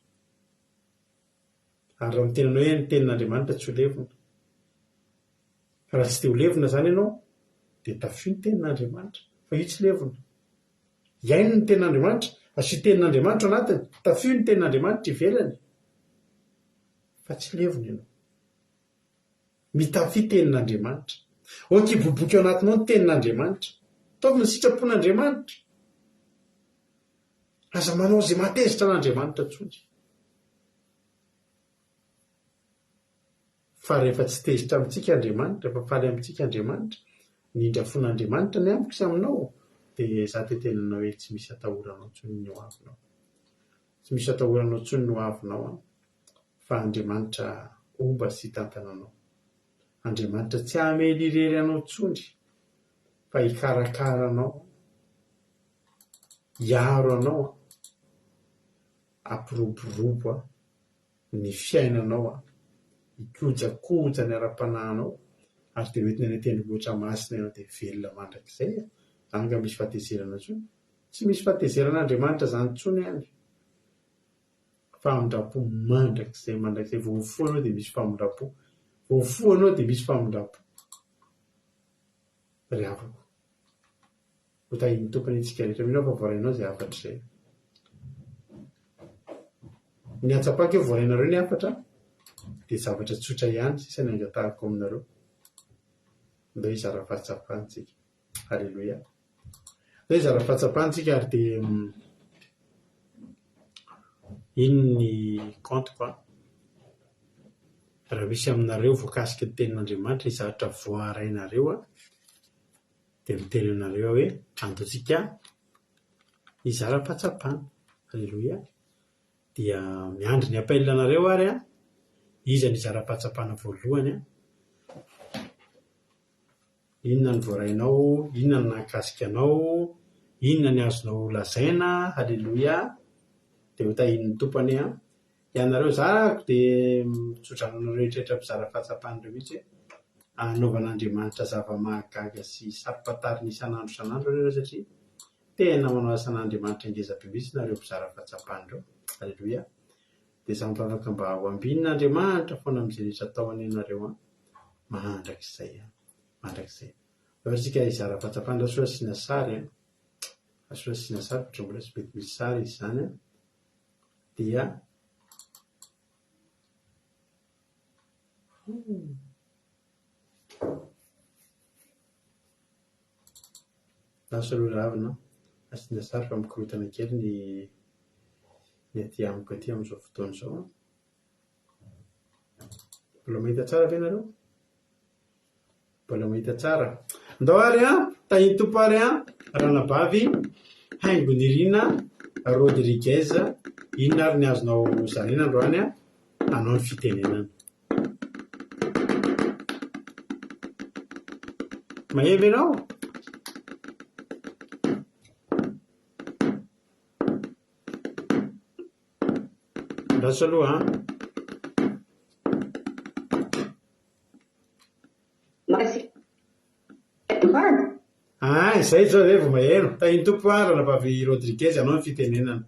Ary raha miteny anao hoe ny tenin'Andriamanitra tsy ho levona. Fa raha tsy te ho levona izany ianao, dia tafio ny tenin'Andriamanitra, fa io tsy levona. Iaino ny tenin'Andriamanitra, asio tenin'Andriamanitra ao anatiny, tafio ny tenin'Andriamanitra ivelany, fa tsy levona ianao. Mitafia tenin'Andriamanitra. Aoka hiboiboika ao anatinao ny tenin'Andriamanitra. Ataovy ny sitrapon'Andriamanitra. Aza manao izay mahatezitra an'Andriamanitra intsony. Fa rehefa tsy tezitra amintsika Andriamanitra, rehefa faly amintsika Andriamanitra, ny indrafon'Andriamanitra ny amiko sy aminao, dia izaho te hiteny aminao hoe tsy misy atahoranao intsony ny ho avinao. Tsy misy atahoranao intsony ny ho avinao an, fa Andriamanitra homba sy hitantana anao. Andriamanitra tsy hamely irery anao intsony, fa hikarakara anao, hiaro anao, hampiroborobo ny fiainanao, hikojakoja ny ara-panahinao ary dia hoentina any an-tendrombohitra masina ianao dia velona mandrakizay e! Izany angaha misy fahatezerana intsony? Tsy misy fahatezeran'Andriamanitra izany intsony any. Famindram-po mandrakizay mandrakizay. Vao mifoha ianao dia misy famindram-po. Vao mifoha ianao dia misy famindram-po. Ry havako. Ho tahian'ny Tompo anie tsika rehetra. Mino aho fa voarainao izay hafatra izay. Ny hatsapako hoe voarainareo ny hafatra dia zavatra tsotra ihany sisa ny angatahako aminareo. Ndao hizara fahatsapana tsika. Aleloia. Ndao hizara fahatsapana tsika ary dia iny ny compte-ko an. Raha misy aminareo voakasiky ny tenin'Andriamanitra hizatra voarainareo an. Dia miteny anareo aho hoe, Antontsika hizara fahatsapana. Aleloia. Dia miandry ny appel anareo ary an. Iza no hizara fahatsapana voalohany an? Inona no voarainao? Inona no nahakasika anao? Inona ny azonao lazaina? Aleloia. Dia ho tahian'ny Tompo anie an. Ianareo zarako dia mitsodrano anareo rehetra mpizara fahatsapana ireo mihitsy hoe anaovan'Andriamanitra zava-mahagaga sy saro-pantarina isan'andro isan'andro nareo satria tena manao asan'Andriamanitra ngeza be mihitsy nareo mpizara fahatsapana ireo. Aleloia. Dia samy mivavaka mba ho ambinin'Andriamanitra foana amin'izay rehetra ataony ianareo an. Mandrakizay an. Mandrakizay. Aleo isika hizara fahatsapana, aleo asiana sary an. Aleo asiana sary fa mbola tsy mety misy sary izy izany an. dia lasa aloha ravina asiana sary fa mikorontana kely ny ny aty amiko aty amin'izao fotoana izao an. Mbola mahita tsara ve nareo? Mbola mahita tsara. Ndao ary an, tahin'ny Tompo ary an, ranabavy Haingonirina Rodriguez, inona ary ny azonao zaraina androany an, anao ny fitenenana. Maheno ve ianao? Andraso aloha an. Ah, izay izao izay vao maheno. Tahin'ny Tompo ah, Ranabavy Rodriguez, anao ny fitenenana.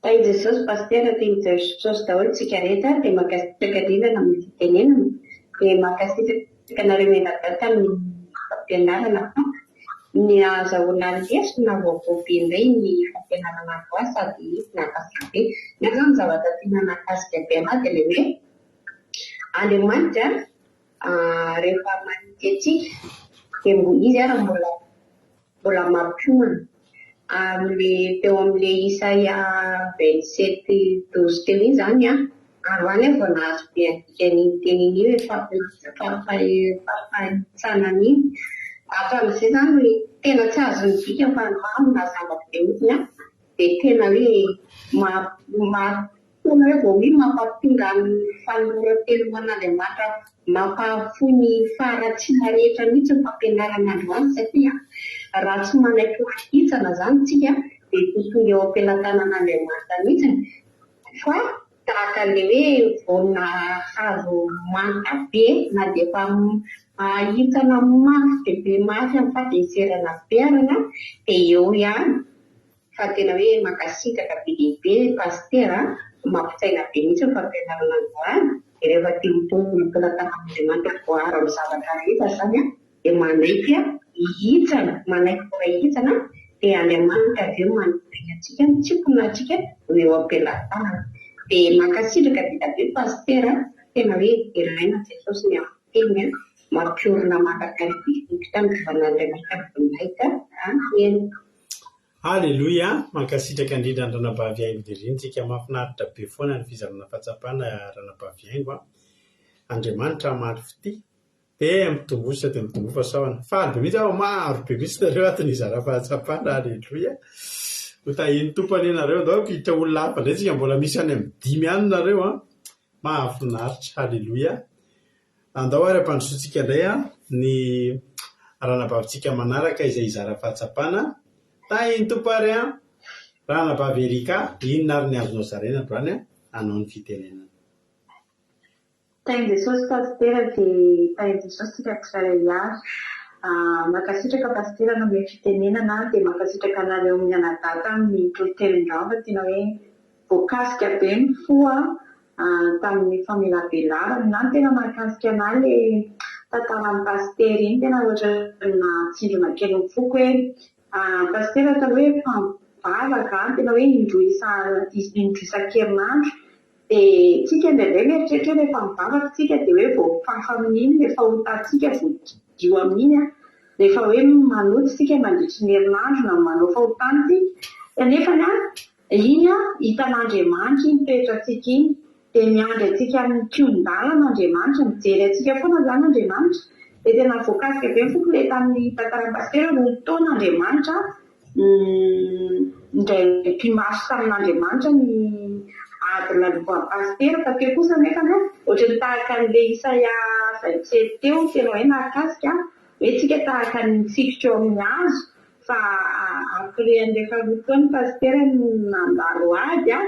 Tahin'i Jesosy Pasitera, Tahin'i Jesosy daholo tsika rehetra, dia mankasitraka indrindra amin'ny fitenenana, dia mankasitraka anareo mianadahy tamin'ny fampianarana fa ny ahazahoana lesona vaovao be indray ny fampianarana androany sady nahakasika be. Ny ahy izao ny zavatra tena nahakasika be anah dia ilay hoe. Andriamanitra rehefa manitsy antsika dia Izy ary mbola mbola mampiomana. Amin'ilay teo amin'ilay Isaia 27 12 teo iny izany an, androany aho vao nahazo be andikan'iny teny iny hoe fampahitsanana iny. Hatramin'izay izany tena tsy azo ny dikany fa androany nazava be mihitsy an, dia tena hoe Tena hoe vao miha mampahatonga ny fanoloran-tena ho an'Andriamanitra mampahafoy ny faharatsiana rehetra mihitsy ny fampianarana androany satria raha tsy manaiky ho hitsana izany isika dia tsy ho tonga eo am-pelatanan'Andriamanitra mihitsy fa tahaka an'ilay hoe voana hazo manta be na dia efa hitsana mafy dia be mafy amin'ny fahatezerana be ary dia eo ihany. Fa tena hoe mankasitraka be dia be Pasitera a, mampitsaina be mihitsy ny fampianarana androany, dia rehefa te ho tonga am-pelatanan'Andriamanitra voaaro amin'ny zavatra rehetra izany an, dia manaiky hihitsana, manaiky mbola hihitsana dia Andriamanitra avy eo manome antsika, mitsimpona antsika ho eo am-pelatanana. Dia mankasitraka be dia be Pasitera a, tena hoe deraina Jesosy ny amin'ny teny an, mampiorina mandrakariva ny fitandrovan'Andriamanitra voninahitra Amen. Aleloia! Mankasitraka indrindra an Ranabavy Haingo Derintsika, mahafinaritra be foana ny fizarana fahatsapana Ranabavy Haingo a! Andriamanitra hamaly fitia dia mitomboa sisa dia mitomboa fahasoavana. Faly be mihitsy aho, maro be mihitsy nareo ato nizara fahatsapana, aleloia! Ho tahian'ny Tompo anie nareo, andao hampiditra olona hafa indray tsika, mbola misy any amin'ny dimy any nareo an! Mahafinaritra, aleloia! Andao ary ampandrosoantsika indray ny ranabavintsika manaraka izay hizara fahatsapana. Tahin'ny Tompo ary an! Ranabavy Erika, inona ary ny azonao zaraina androany hanao ny fitenenana? Tahin'i Jesosy Pasitera dia tahin'i Jesosy tsika tsirairay avy. Mankasitraka Pasitera nanome fitenenana dia mankasitraka anareo mianadahy tamin'ny toriteny-drava tena hoe Voakasika be ny fo tamin'ny famelabelarana. Na ny tena mahakasika anah le tantaran'i Pasitera iny tena ohatran'ny nahatsindrona kely ny foko hoe Pasitera taloha efa mivavaka tena hoe indroa indroa isan-kerinandro dia tsika indraindray mieritreritra hoe rehefa mivavaka tsika dia hoe voafafa amin'iny le fahotantsika voadio amin'iny an. Rehefa hoe manota isika mandritry ny herinandro na manao fahotana isika kanefa Iny an, hitan'Andriamanitra iny toetrantsika iny. Dia miandry antsika amin'ny kihon-dalana Andriamanitra, mijery antsika foana izany Andriamanitra. Dia tena voakasika be ny foko ilay tamin'ny tantaran'i Pasitera hoe roa taona Andriamanitra nindray pimaso tamin'Andriamanitra ny ady lalovan'i Pasitera. Fa teo kosa anefa an, ohatran'ny tahaka an'ilay Isaia 27 teo, tena hoe nahakasika hoe tsika tahaka ny mifikitra eo amin'ny hazo Fa après an'ilay faharoa taona pasitera no nandalo ady an,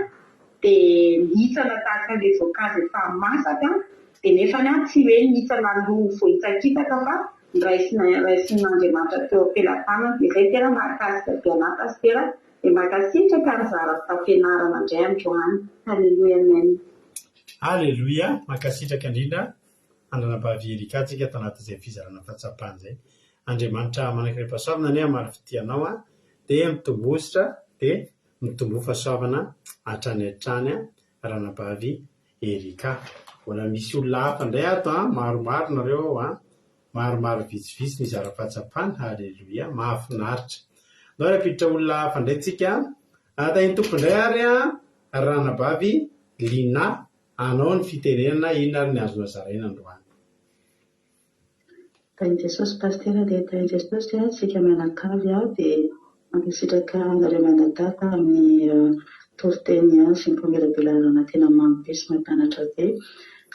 dia nihitsana tahaka ilay voankazo efa masaka an, dia nefany an tsy hoe nihitsana loha voahitsakitsaka fa noraisina raisin'Andriamanitra teo am-pelatanana, dia izay tena mahakasika be anah pasitera, dia mankasitraka nizara fampianarana indray androany. Haleloia Amen. Aleloia, mankasitraka indrindra Andranabavy Erika tsika tanatin'izay fizarana fahatsapana izay. Andriamanitra manankarem-pahasoavana anie hamaly fitia anao an, dia mitomboa dia mitomboa fahasoavana hatrany hatrany an, Ranabavy Erika. Mbola misy olona hafa indray ato an, maromaro nareo ao an, maromaro vitsivitsy nizara fahatsapana, Haleloia, mahafinaritra. Andao ary hampiditra olona hafa indray tsika, Tahin'ny Tompo indray ary an, Ranabavy Lina. Anao ny fitenenana, inona ary ny azonao zaraina androany? Tahin'i Jesosy Pasitera dia tahin'i Jesosy a, tsika mianakavy a, dia mankasitraka anareo mianadahy tamin'ny toriteny sy ny famelabelarana tena mamy be sy mampianatra be.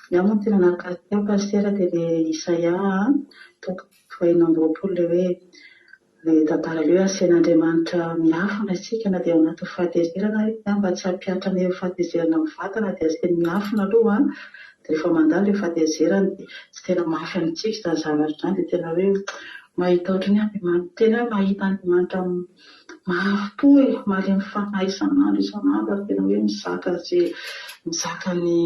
Ny ahy moa ny tena nahakasika ahy Pasitera dia ilay Isaia toko faha 26 ilay hoe Ilay tantara ilay hoe asain'Andriamanitra miafina isika na dia ao anatin'ny fahatezerana ary izy mba tsy hampihatra an'ireo fahatezerana amin'ny vatana dia asainy miafina aloha dia rehefa mandalo ilay fahatezerana dia tsy tena mafy amintsika izany zavatra izany dia tena hoe mahita ohatran'ny hoe Andriamanitra tena hoe mahita Andriamanitra mafy po e, malemy fanahy isan'andro isan'andro ary tena hoe mizaka izay mizaka ny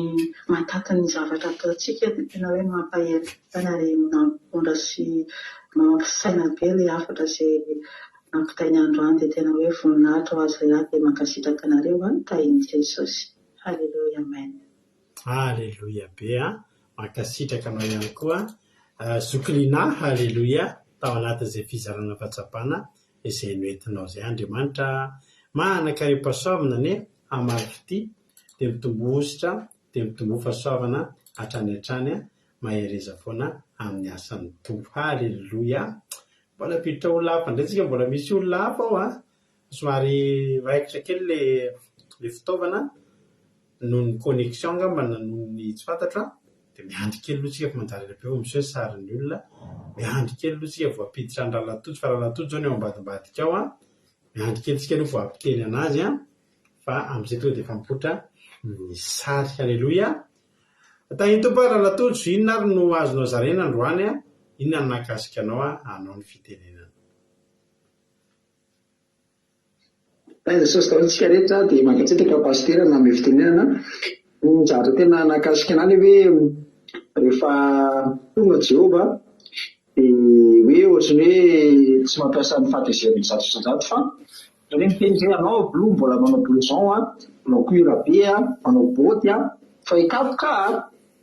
mahatanty ny zavatra ataontsika dia tena hoe mampahery Tena ary mampitondra sy mampisaina be ilay hafatra izay nampitainy androany dia tena hoe voninahitra ho azy lehilahy dia mankasitraka anareo an tahin'i Jesosy. Haleloia Amen. Aleloia be a! Mankasitraka anao ihany koa Zoky Lina, Haleloia, tao anatin'izay fizarana fahatsapana izay noentinao izay. Andriamanitra manan-karem-pahasoavana anie hamaly fitia dia mitomboa hosotra dia mitomboa fahasoavana hatrany hatrany mahereza foana amin'ny asan'ny Tompo. Haleloia. Mbola hampiditra olona hafa indray tsika, mbola misy olona hafa ao an. Somary raikitra kely le le fitaovana noho ny connexion angamba na noho ny tsy fantatro an, dia miandry kely aloha tsika fa manjary ela be vao miseho ny sarin'ny olona, miandry kely aloha tsika vao hampiditra an'i Ralatojo fa Ralatojo zao ny ao ambadimbadika ao an, miandry kely tsika aloha vao hampiteny an'azy an, fa amin'izay tonga dia efa mipoitra ny sary. Aleloia! Tahin'ny Tompo ary Ralatojo, inona ary no azonao zaraina androany an, inona no nahakasika anao hanao ny fitenenana? Taiza Jesosy daholo tsika rehetra dia mankasitraka Pasitera nanome fitenenana. Ny zavatra tena nahakasika anah le hoe rehefa tonga Jehovah dia hoe ohatran'ny hoe tsy mampiasa ny fahatezerany 100% fa ohatran'ny hoe miteny izy hoe anao aloha mbola manao blouson an, manao cuir be an, manao botte an, fa hikapoka aho an,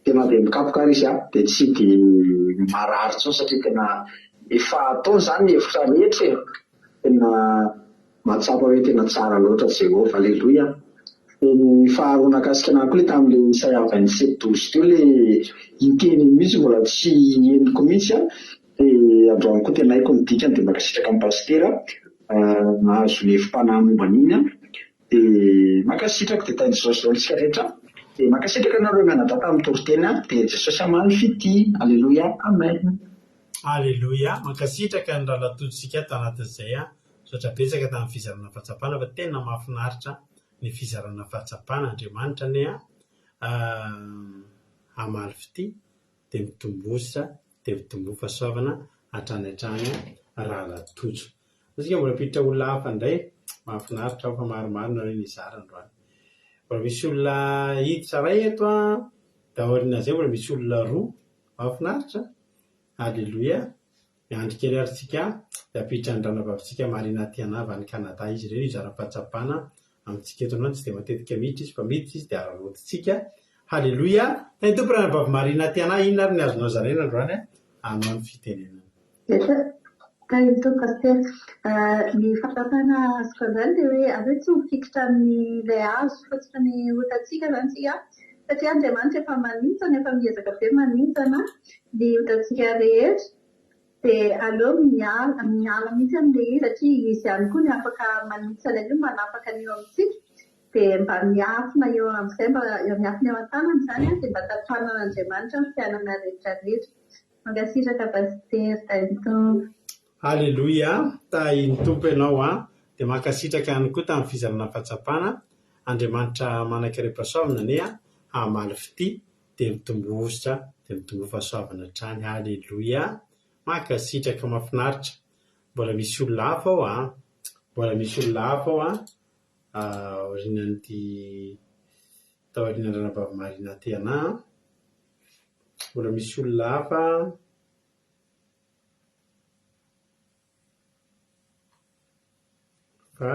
dia na dia mikapoka ary izy an dia tsy dia marary intsony satria tena efa ataony izany ny hevitra rehetra e. Tena mahatsapa hoe tena tsara loatra Jehovah. Aleloia. Dia ny faharoa nahakasika anah koa ilay tamin'ilay Isaia 27 12 teo ilay iny teny iny mihitsy mbola tsy henoko mihitsy an. Dia androany koa tena haiko ny dikany dia mankasitraka an'i Pasitera nahazo ny hevi-panahy momba an'iny an. Dia mankasitraka dia tahin'i Jesosy daholo isika rehetra. Dia mankasitraka anareo mianadahy tamin'ny toriteny an. Dia Jesosy hamaly fitia. Aleloia. Amen. Aleloia! Mankasitraka ny rahalahy Tojo sy Ika tanatin'izay an! Misaotra betsaka tamin'ny fizarana fahatsapana fa tena mahafinaritra ny fizarana fahatsapana, Andriamanitra anie an hamaly fitia dia mitombosa dia mitomboa fahasoavana hatrany hatrany rahalahy Tojo. Isika mbola hampiditra olona hafa indray, mahafinaritra aho fa maromaro nareo nizara androany. Mbola misy olona hiditra iray eto an, dia aorianan'izay mbola misy olona roa, mahafinaritra. Aleloia! Miandry kely ary tsika dia hampiditra ny ranabavitsika Marina Tiana avy any Canada izy ireo hizara fahatsapana amintsika eto androany, tsy dia matetika miditra izy fa miditra izy dia araraotintsika. Haleloia! Tahin'ny Tompo ranabavy Marina Tiana, inona ary ny azonao zaraina androany hanao ny fitenenana? Tahin'ny Tompo Pasitera. Ny fahatsapana azoko androany dia hoe aleo tsy mifikitra amin'ilay hazo fototry ny otantsika izany isika satria Andriamanitra efa manintsana, efa miezaka be manintsana ny otantsika rehetra dia aleo miala miala mihitsy amin'ilay izy satria izy ihany koa no afaka manintsana an'io, manapaka an'io amintsika dia mba miafina eo amin'izay mba miafina eo an-tanany izany dia mba tantanan'Andriamanitra ny fiainana rehetra rehetra. Mankasitraka Pasitera, tahin'ny Tompo. Aleloia, tahin'ny Tompo ianao an, dia mankasitraka ihany koa tamin'ny fizarana fahatsapana, Andriamanitra manan-karem-pahasoavana anie hamaly fitia, dia mitomboa hosotra, dia mitomboa fahasoavana hatrany, Aleloia, mankasitraka mahafinaritra, mbola misy olona hafa ao an, mbola misy olona hafa ao an, aorianan'ity taorianan'ny ranabavy Marina Tiana an. Mbola misy olona hafa fa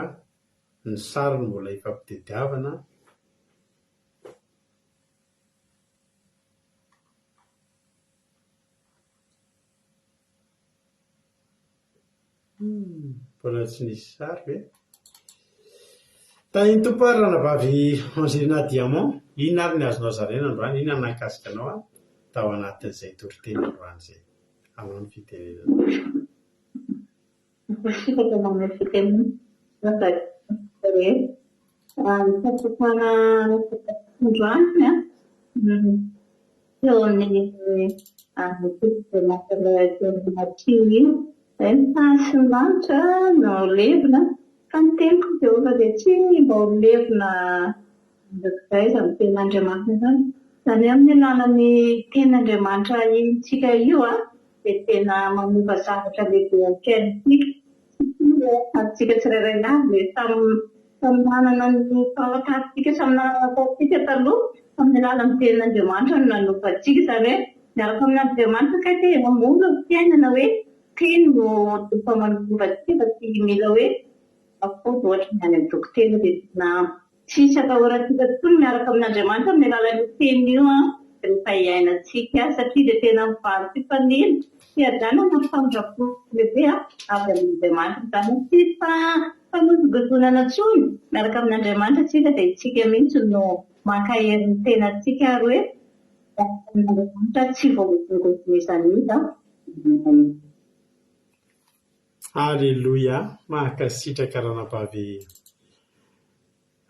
ny sary no mbola ifampitediavana. Mbola tsy nisy sary ve? Tahin'ny Tompo ary ranabavy Angelina Diamond, inona ary ny azonao zaraina androany, inona no nahakasika anao tao anatin'izay toriteny androany izay? Anao ny fitenenana. Mankasitraka nanome fitenenana rehetra. Ny fahatsapana androany teo amin'ny Matio io, izay ny tany sy ny lanitra no levona, fa ny teniko Jehovah dia tsy mba ho levona mandrakizay izany tenin'Andriamanitra izany. Izany hoe amin'ny alalan'ny tenin'Andriamanitra henontsika io dia tena manova zavatra lehibe amin'ny fiainantsika. Satria antsika tsirairay avy dia samy samy manana ny fahotantsika, samy nanana ny ataontsika taloha, fa amin'ny alalan'ny tenin'Andriamanitra no nanova antsika. Izany hoe miaraka amin'Andriamanitra kay tena mora ny fiainana hoe teny no efa manova antsika fa tsy mila hoe fanafody ohatra ny any amin'ny dokotera dia tena tsisy atahorantsika intsony miaraka amin'Andriamanitra amin'ny alalan'io teny io an. Rehefa iainantsika satria dia tena mivaly fifaliana, fiadanana ary famindram-po lehibe avy amin'Andriamanitra izany. Tsy fanozongozonana intsony miaraka amin'Andriamanitra isika dia isika mihitsy no mankahery ny tenantsika ary hoe miaraka amin'Andriamanitra tsy voahozongozon'iza n'iza. Aleloia! Mankasitraka ranabavy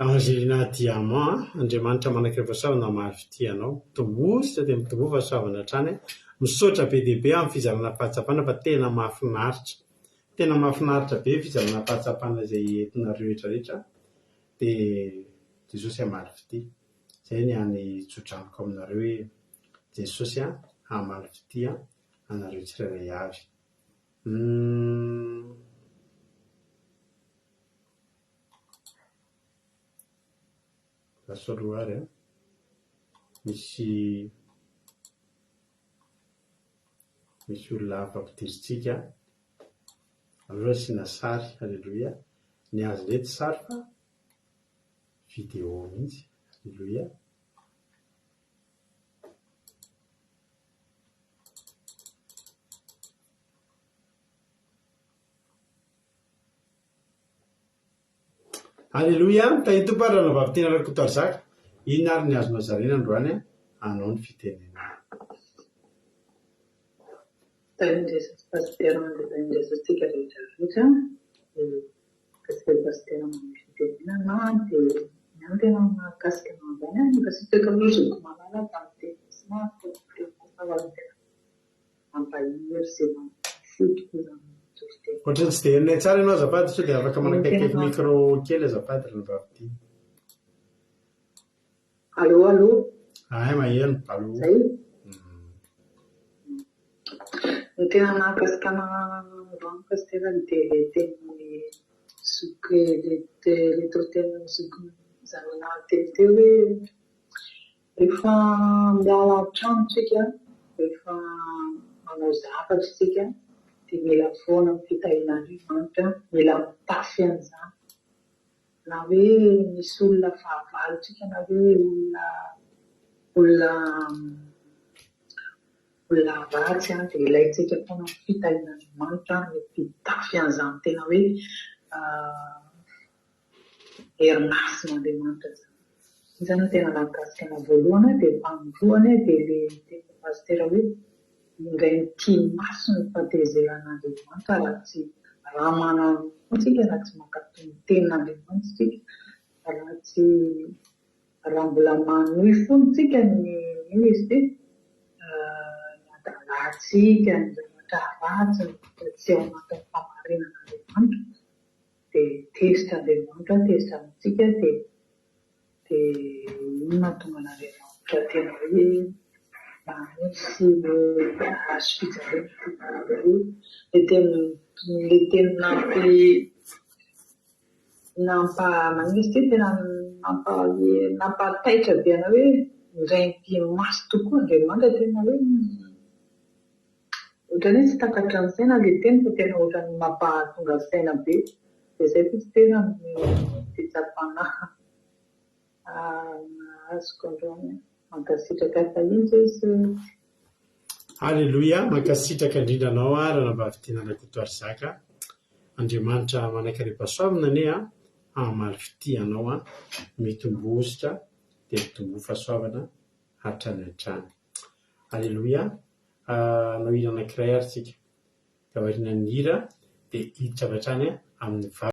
Angelina Diamant a! Andriamanitra manakaiky fahasoavana hamaly fitia anao. Mitomboa dia mitomboa fahasoavana hatrany. Misaotra be dia be amin'ny fizarana fahatsapana fa tena mahafinaritra. Tena mahafinaritra be ny fizarana fahatsapana izay entinareo rehetra rehetra. Dia Jesosy hamaly fitia. Izay ny hany tsodranoko aminareo hoe Jesosy hamaly fitia anareo tsirairay avy. Humm. Lasa aloha ary an. Misy misy olona hafa ampidirintsika. Aleo asiana sary, aleloia. Ny azy indray tsy sary fa vidéo mihitsy, aleloia. Aleloia! Tahin'ny Tompo ary Ranabavy Tiana Rakotoarizaka. Inona ary ny azonao zaraina androany anao ny fitenenana? Tahin'i Jesosy Pasitera dia tahin'i Jesosy tsika rehetra rehetra. Mikasika ny Pasitera manome fitenenana dia ny ahy tena mahakasika anao androany an, mankasitraka aloha zoky malala tamin'ny teny masina ary tena Mampahery sy mampifo tokoa izany toriteny. Ohatran'ny tsy dia henonay tsara ianao azafady sao dia afaka manakaikaiky micro kely azafady ry vavy ty. Allô allô. Hay maheno, allô. Zay? Ny tena nahakasika anah androany Pasitera dia ilay tenin'ny zoky ilay toritenin'ny zoky Zarina teny teo hoe Rehefa miala an-trano isika, rehefa manao zavatra isika dia mila foana ny fitahian'Andriamanitra, mila mitafy an'izany. Na hoe misy olona fahavalontsika na hoe olona olona olona ratsy dia ilaintsika foana ny fitahian'Andriamanitra, ny mitafy an'izany tena hoe Hery masin'Andriamanitra izany. Iny izany no tena nahakasika anah voalohany dia faharoany dia ilay tenin'i Pasitera hoe indray mitia maso ny fahatezeran'Andriamanitra raha tsy raha manana tsika raha tsy mankatò ny tenin'Andriamanitra isika raha tsy raha mbola manohy foana tsika ny inona izy ity ny hadalantsika ny zavatra ratsy ny zavatra tsy ao anatin'ny fahamarinan'Andriamanitra dia tezitra Andriamanitra, tezitra amintsika dia dia iny mahatonga an'Andriamanitra tena hoe manisy hazo fijaliana ilay teny ilay teny nampi nampa maninona izy ity tena nampa nampataitra be anah hoe indray mipi-maso tokoa Andriamanitra tena hoe Ohatran'ny hoe tsy takatra ny saina ilay teny fa tena ohatran'ny mampahatonga saina be. Dia izay fotsiny tena no fitsapana azoko androany. Mankasitraka fahiny Jesosy. Aleloia, mankasitraka indrindra anao aho Ranabavy Tiana Rakotoarizaka. Andriamanitra manankarem-pahasoavana anie hamaly fitia anao mitomboa hosotra dia mitomboa fahasoavana hatrany hatrany. Aleloia. Hanao hira anankiray ary isika. Dia aorianan'ny hira dia hiditra avy hatrany amin'ny vavaka.